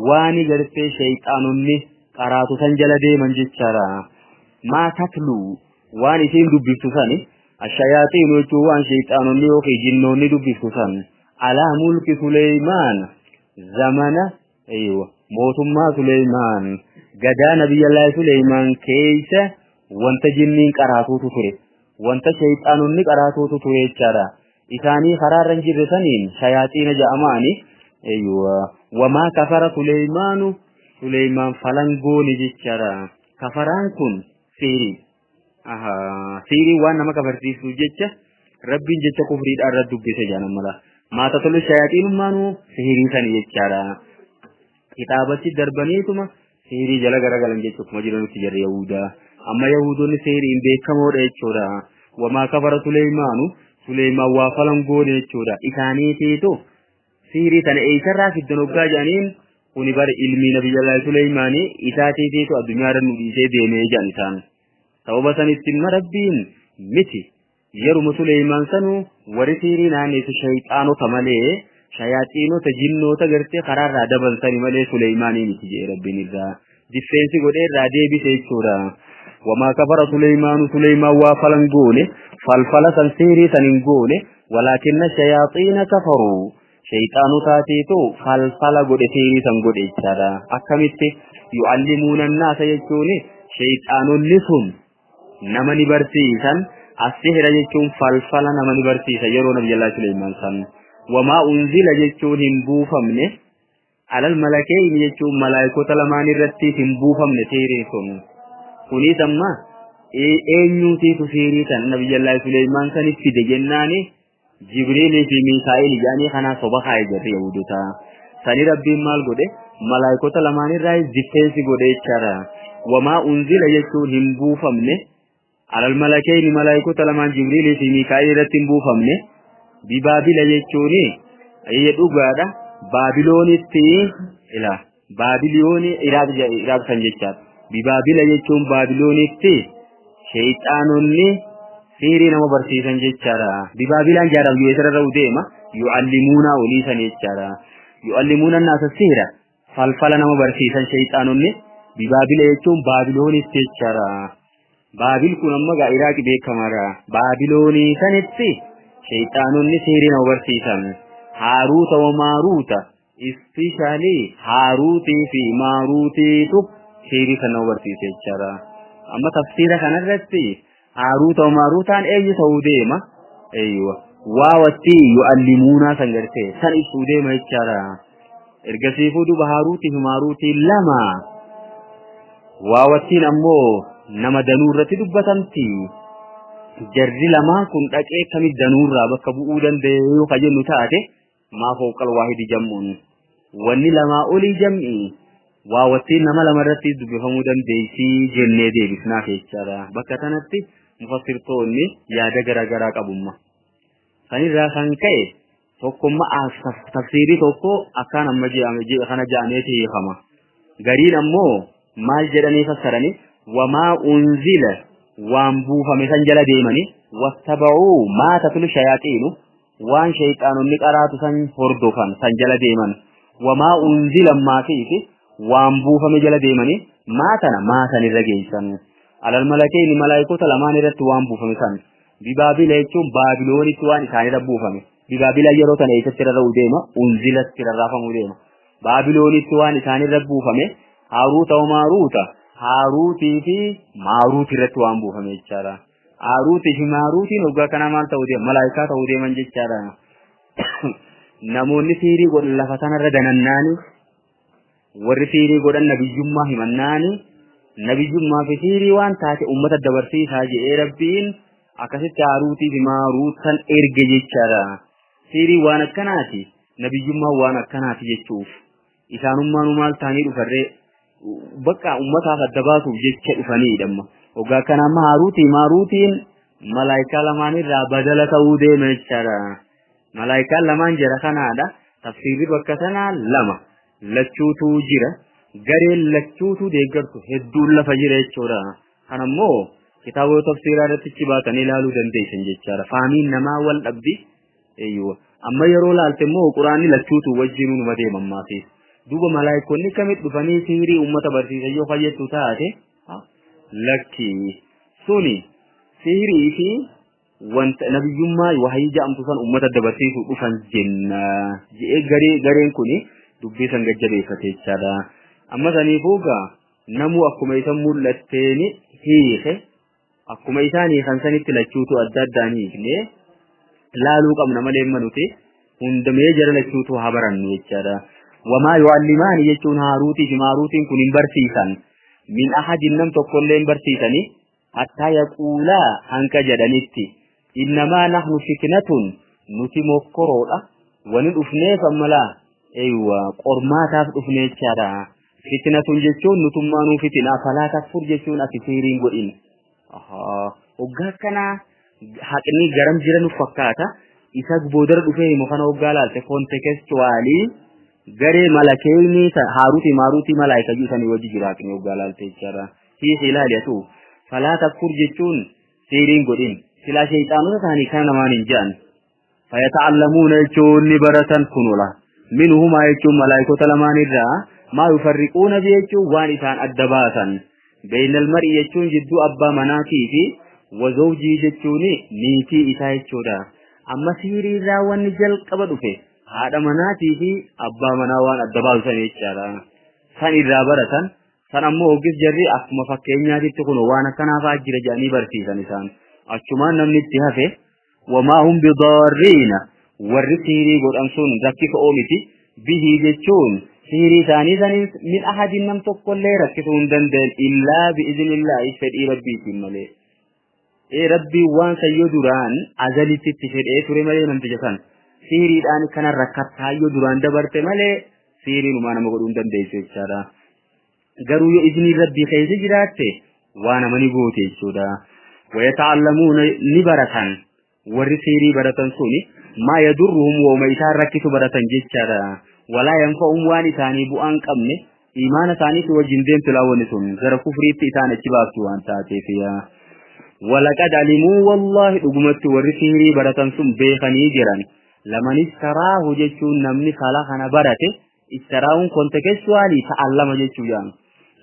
waani gartee shayxaanonni qaraatu san jala deeman jechaadha. Maa tatlu waan isiin dubbiftu sani, ashayaaxiinu jechuun waan shayxaanonni yookiin jinnoonni dubbiftu san, alaa mulki Suleymaan zamana, aywa, mootummaa Suleymaan, gadaa nabiyyallaahi Suleymaan keeysa wanta jinniin qaraatuutu ture, wanta shayxaanonni qaraatuutu ture jechaadha. Isaanii karaarra hin jirre saniin shayaaxiina ja'amaani. Aywa, wamaa kafara Suleymaanu, Suleymaan falangooni jechaadha. Kafaraan kun siirii, aha, siirii waan nama kafarsiisuuf jecha Rabbiin jecha kufriidhaan irra dubbise jedhan mala. Maa tatlu shayaaxiinummaanuu sihirii sani jechaadha. Kitaabatti darbaniituma sihirii jala garagalan jechuudha. Akkuma jiranutti jarri yahudaa, amma yahudoonni sihiriin beekamoodha jechuudha. Wamaa kafara Suleymaanu, Suleymaan waa falangoone jechuudha. Isaaniitiitu sihirii tana eessarraa fiddan hoggaa jedhaniin, kuni bar ilmii nabiyyallaahi Suleymaanii isaatiitiitu addunyaarra nu dhiisee deemee jedhan isaan. Sababa sanitti imma Rabbiin miti, yeruma Suleymaan sanuu warri sihirii naanneessu shayxaanota malee, shayaaxiinota jinnoota gartee karaarraa dabansani malee Suleymaanii miti jedhe. Rabbiin irraa defense godhee irraa deebise jechuudha. Wamaa kafara Suleymaanu, Suleymaan waa falan goone, falfala san, sihirii san hin goone, walaakinna shayaaxiina kafaruu, shayxaanotaatiitu falfala godhe, sihirii san godhe jechaadha. Akkamitti? Yu'allimuuna annaasa jechuun shayxaanonni sun nama ni barsiisan as-sihra jechuun falfala nama ni barsiisa yeroo Nabiyyallaahi Suleymaan san wamaa unzila jechuun hin buufamne alal malakayni jechuun malaayikota lamaan irratti hin buufamne sihriin sun kunis amma eenyuutiitu sihrii san Nabiyyallaahi Suleymaan sanitti fide jennaani Jibriilii fi Miikaa'il jedhanii kanaa soba kaa'e jarri Yahudotaa sani Rabbiin maal godhe malaayikota lamaan irraa difeensi godhe jechaadha wamaa unzila jechuun hin buufamne alal malakayni malaayikota lamaan Jibriilii fi Miikaa'il irratti hin buufamne bibaabila jechuun ayya dhugaadha Baabiloonitti ila Baabiliyooni Iraaq san jechaadha bibaabila jechuun Baabiloonitti shayxaanonni sihrii nama barsiisan jechaadha bibaabilaan jaaraaf yoo isarra deema yu'allimuuna olii san jechaadha yu'allimuuna naasa sihra falfala nama barsiisan shayxaanonni bibaabila jechuun Baabiloonitti jechaadha Baabil kun amma gaa Iraaqi beekamaadha Baabiloonii sanitti shayxaanonni sihrii nama barsiisan Haaruuta wa Maaruuta ispeeshaalii Haaruutii fi Maaruutiitu sihrii kan nama barsiise jechaadha amma tafsiira kanarratti Haaruuta wa Maaruutaan eenyu ta'uu deema eeywa waawatti yu'allimuunaa san gartee san ibsuu deema jechaadha ergasiifuu duba Haaruutii fi Maaruutii lama waawattiin ammoo nama danuu irratti dubbatamti jarri lamaan kun dhaqee kamit danuurraa bakka bu'uu danda'e yoo ka jennu taate maa fawqal waahidi jam'uun wanni lamaa olii jam'i waawattiin nama lama irratti dubbifamuu dandeessi jennee deebisnaaf jechaadha bakka kanatti mufassirtoonni yaada garaagaraa qabumma sanirraa kan ka'e tokkummaa tafsiirii tokko akkaan amma jedhame kana jedhameeti hiikama gariin ammoo maal jedhanii fassaranii wamaa unzila waan buufame san jala deemanii wattaba'uu maa tatlu shayaaxiinu waan shayxaanonni qaraatu san hordofan san jala deeman wamaa unzila maafiifi waan buufame jala deemanii maa tana maa san irra geessan alal malakayni malaayikota lamaan irratti waan buufame san bibaabila jechuun Baabiloonitti waan isaanirra buufame bibaabila yeroo tana eessatti rarra'uu deema unzilatti rarraafamuu deema Baabiloonitti waan isaanirra buufame Haaruuta wa Maaruuta Haaruutii fi Maaruutii irratti waan buufame jechaadha Haaruutii fi Maaruutiin hoggaa kanaa maal ta'uu deema malaayikaa ta'uu deeman jechaadha namoonni sihrii godhan lafa kanarra danannaani warri sihrii godhan nabiyyummaa himannaani nabiyyummaa fi sihrii waan taate ummata dabarsiisaa jedhee Rabbiin akkasitti Haaruutii fi Maaruutan erge jechaadha sihrii waan akkanaati nabiyyummaa waan akkanaati jechuuf isaanummaanuu maal ta'anii dhufarree bakka ummataaf adda baasuuf jecha dhufaniidha amma hoggaa kana amma Haaruutii Maaruutiin malaayikaa lamaan irraa badala ta'uu deema jechaadha malaayikaan lamaan jara kanaadha tafsiirri bakka sanaa lama lachuutu jira gareen lachuutu deeggartu hedduun lafa jira jechuudha kan ammoo kitaabota tafsiiraa irratti ichi baatanii ilaaluu dandeessan jechaadha faamiin namaa wal dhabdi eeyyuu amma yeroo laalte immoo quraanni lachuutu wajjinuu numa deema ammaafis duuba malaayikonni kamit dhufanii sihrii ummata barsiisan yoo fayyaddu taate lakki suni sihrii fi wanta nabiyyummaa wahayii jedhamtu san ummata dabarsiisuu dhufan jenna jedhee gareen kuni dubbii san gajjabeeffate jechaadha amma saniifuu gaa namuu akkuma isa mul'atteeni hiike akkuma isaan hiikan sanitti lachuutu adda addaan hiikne laaluu qabna malee amma nuti hundamee jara lachuutu haa barannu jechaadha wamaa yu'allimaani jechuun Haaruutii fi Maaruutiin kun hin barsiisan min ahadin nam tokkollee hin barsiisani hattaa yaquulaa hanqa jedhanitti innamaa nahnu fitnatun nuti mokkoroodha wani dhufneef ammalaa eeywa qormaataaf dhufne jechaadha fitnatun jechuun nutummaanuu fitinaa falaa takfur jechuun ati sihriin godhin hoggaa akkanaa haqni garam jira nu fakkaata isa boodara dhufee himu kana hoggaa laalte kontekstuwaalii garee malakeenii Haaruutii Maaruutii malaayika jedhanii wajji jira haqni hoggaa laalte jechaadha hiiki ilaali atu falaa takfur jechuun sihriin godhin silaa shayxaanota ta'anii kana namaan hin jedhan fayata'allamuuna jechuun ni baratan kunola minhumaa jechuun malaayikota lamaan irraa maa yufarriquuna bi jechuun waan isaan adda baasan beeynal mar'i jechuun jidduu abbaa manaatii fi wazawjii jechuun niitii isaa jechuudha amma sihrii irraa wanni jalqaba dhufe haadha manaatii fi abbaa manaa waan adda baasan jechaadha san irraa baratan San ammoo hoggis jarri akkuma fakkeenyaatitti kun waan akkanaa fa'aa jira jedhanii barsiisan isaan. Achumaan namni itti hafe wamaa hum bidaarriina warri sihirii godhan sun rakkisoo miti bihii jechuun sihirii isaanii saniin min ahadin nam tokkollee rakkisuu hin danda'an illaa bi'iznillaahi fedhii rabbiitiin malee. Ee rabbiin waan sayyoo duraan azalitti itti fedhee ture malee namticha san sihiriidhaan kana rakkattaa yoo duraan dabarte malee sihiriin uumaa nama godhuu hin dandeessu jechaadha. Garuu yoo iznii rabbii keessa jiraatte waa nama ni goote jechuudha. Wayata'allamuuna ni baratan warri sihirii baratan suni maa yadurruhum wooma isaan rakkisu baratan jechaadha. Walaa yanfa'uhum waan isaanii bu'aan qabne imaana isaaniitti wajjin deemtu laawwanni sun gara kufriitti isaan achi baaftu waan taateef. Walaqad alimuu wallaahi dhugumatti warri sihirii baratan sun beekanii jiran. Laman istaraahu jechuun namni fala kana barate istaraa'uun kontekstuwaalii ta'allama jechuu jedhama.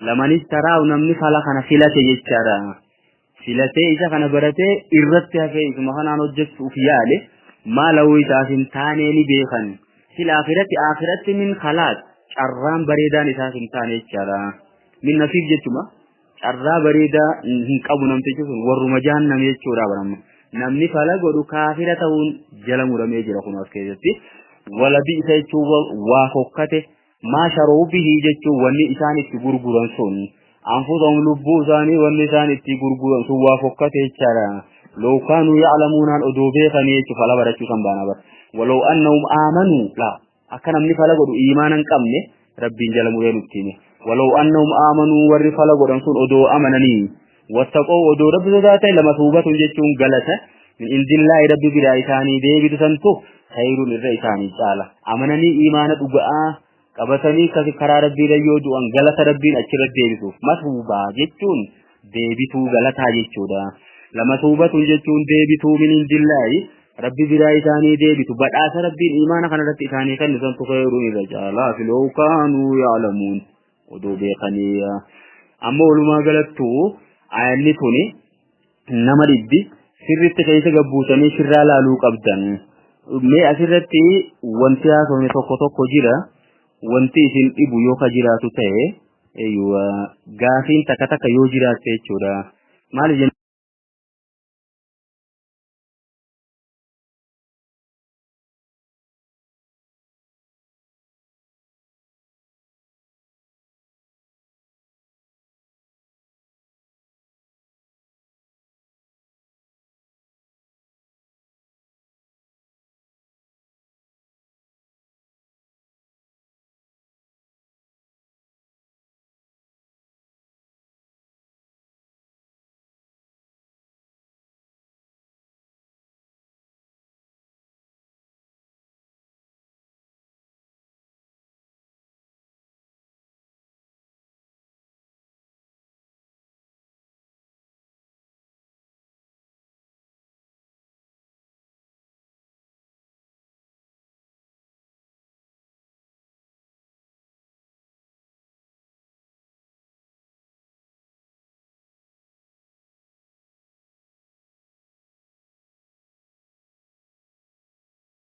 Laman istaraahu namni fala kana filate jechaadha. Filatee isa kana baratee irratti hafee isuma kanaan hojjechuuf yaale maal hawwi isaaf hin taane ni beekan. Fil aakhirati aakhiratti min khalaaq carraan bareedaan isaaf hin taane jechaadha. Min nasiib jechuma carraa bareedaa hin qabu namtichi sun warruma jahannam jechuudha baramma. Namni fala godhu kaafira ta'uun jala muramee jira kun as keessatti. Wala bi'isa jechuun waa fokkate maa sharoo bihii jechuun wanni isaan itti gurguran sun anfusahum lubbuu isaanii wanni isaan itti gurguran sun waa fokkate jechaadha. Law kaanuu ya'lamuunaan odoo beekanii jechuun fala barachuu kan baana bara. Walaw annahum aamanuu laa akka namni fala godhu iimaana hin qabne rabbiin jala muree nutti hime. Walaw annahum aamanuu warri fala godhan sun odoo amananii wattaqoo odoo rabbi sodaatan lama suubatun jechuun galata min indillaahi rabbi biraa isaanii deebitu santu khayruun irra isaanii caala. Amananii iimaana dhuga'aa qabatanii karaa rabbiirra yoo du'an galata rabbiin achirra deebisuuf masuubaa jechuun deebituu galataa jechuudha. Lama suubatun jechuun deebituu min indillaahi rabbi biraa isaanii deebitu badhaasa rabbiin iimaana kanarratti isaanii kennu santu khayruun irra caalaa fi law kaanuu ya'lamuun odoo beekanii. Amma walumaa galattuu ayanni tuni nama dhibbi sirritti keessa gabbuutanii sirraa laaluu qabdan. Mee asirratti wanti haasofne tokko tokko jira. Wanti isin dhibu yoo ka jiraatu ta'e gaafiin takka takka yoo jiraatte jechuudha. Maali jenna?